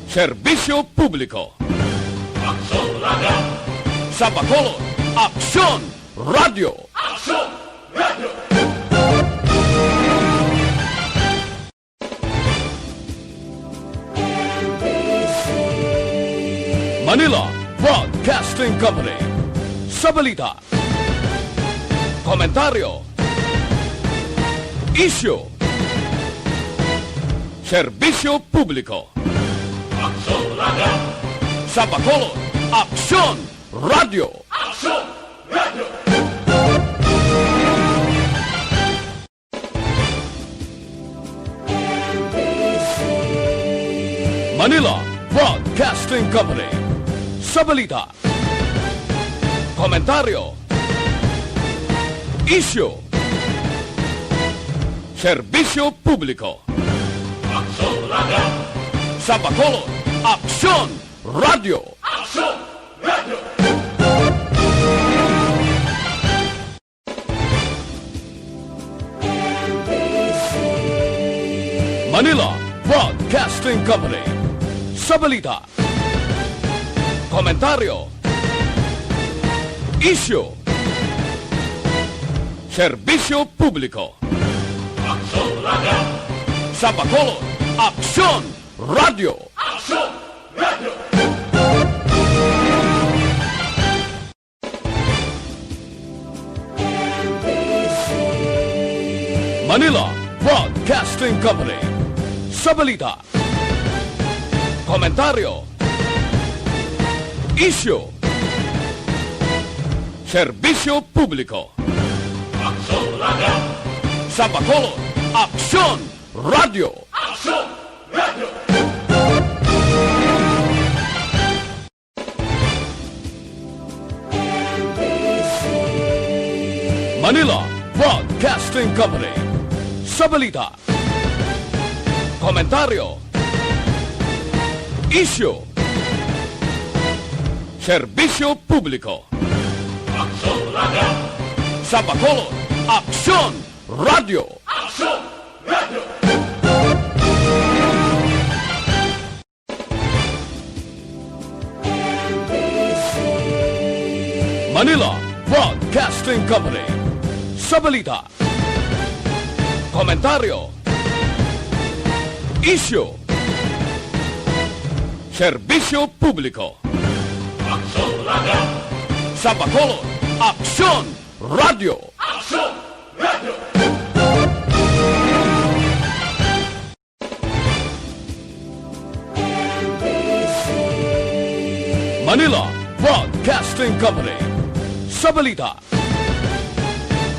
serbisyo publiko. Aksyon Radio. Sa Bacolod, Aksyon Radio. Aksyon Radio. Manila Broadcasting Company. Sa balita, komentaryo, isyu, serbisyo publiko. Aksyon Radio. Sa Bacolod, Aksyon Radio. Aksyon Radio. Manila Broadcasting Company. Sa balita, komentaryo, isyu, Serbisyo Publiko. Aksyon Radio. Sa Bacolod, Aksyon Radio. Aksyon Radio. Manila Broadcasting Company. Sa balita, komentaryo, isyu, serbisyo publiko. Aksyon Radio. Sa Bacolod, Aksyon Radio. Aksyon Radio. Manila Broadcasting Company. Sa balita, komentaryo, isyu, serbisyo publiko. Aksyon Radio. Sa Bacolod, Aksyon Radio. Aksyon Radio. Manila Broadcasting Company. Sa balita, komentaryo, isyu, serbisyo publiko. Aksyon Radio. Sa Bacolod, Aksyon Radio. Aksyon Radio. Manila Broadcasting Company. Sa balita, komentaryo, isyu, serbisyo publiko. Aksyon Radio. Sa Bacolod, Aksyon Radio. Aksyon Radio. Manila Broadcasting Company. Sa balita,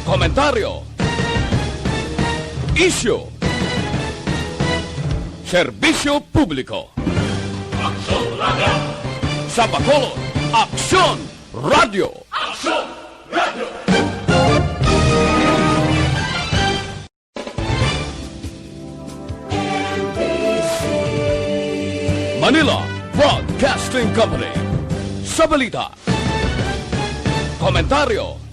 komentaryo, isyu, serbisyo publiko. Aksyon Radio. Sa Bacolod, Aksyon Radio. Aksyon Radio. Manila Broadcasting Company. Sa balita, komentaryo,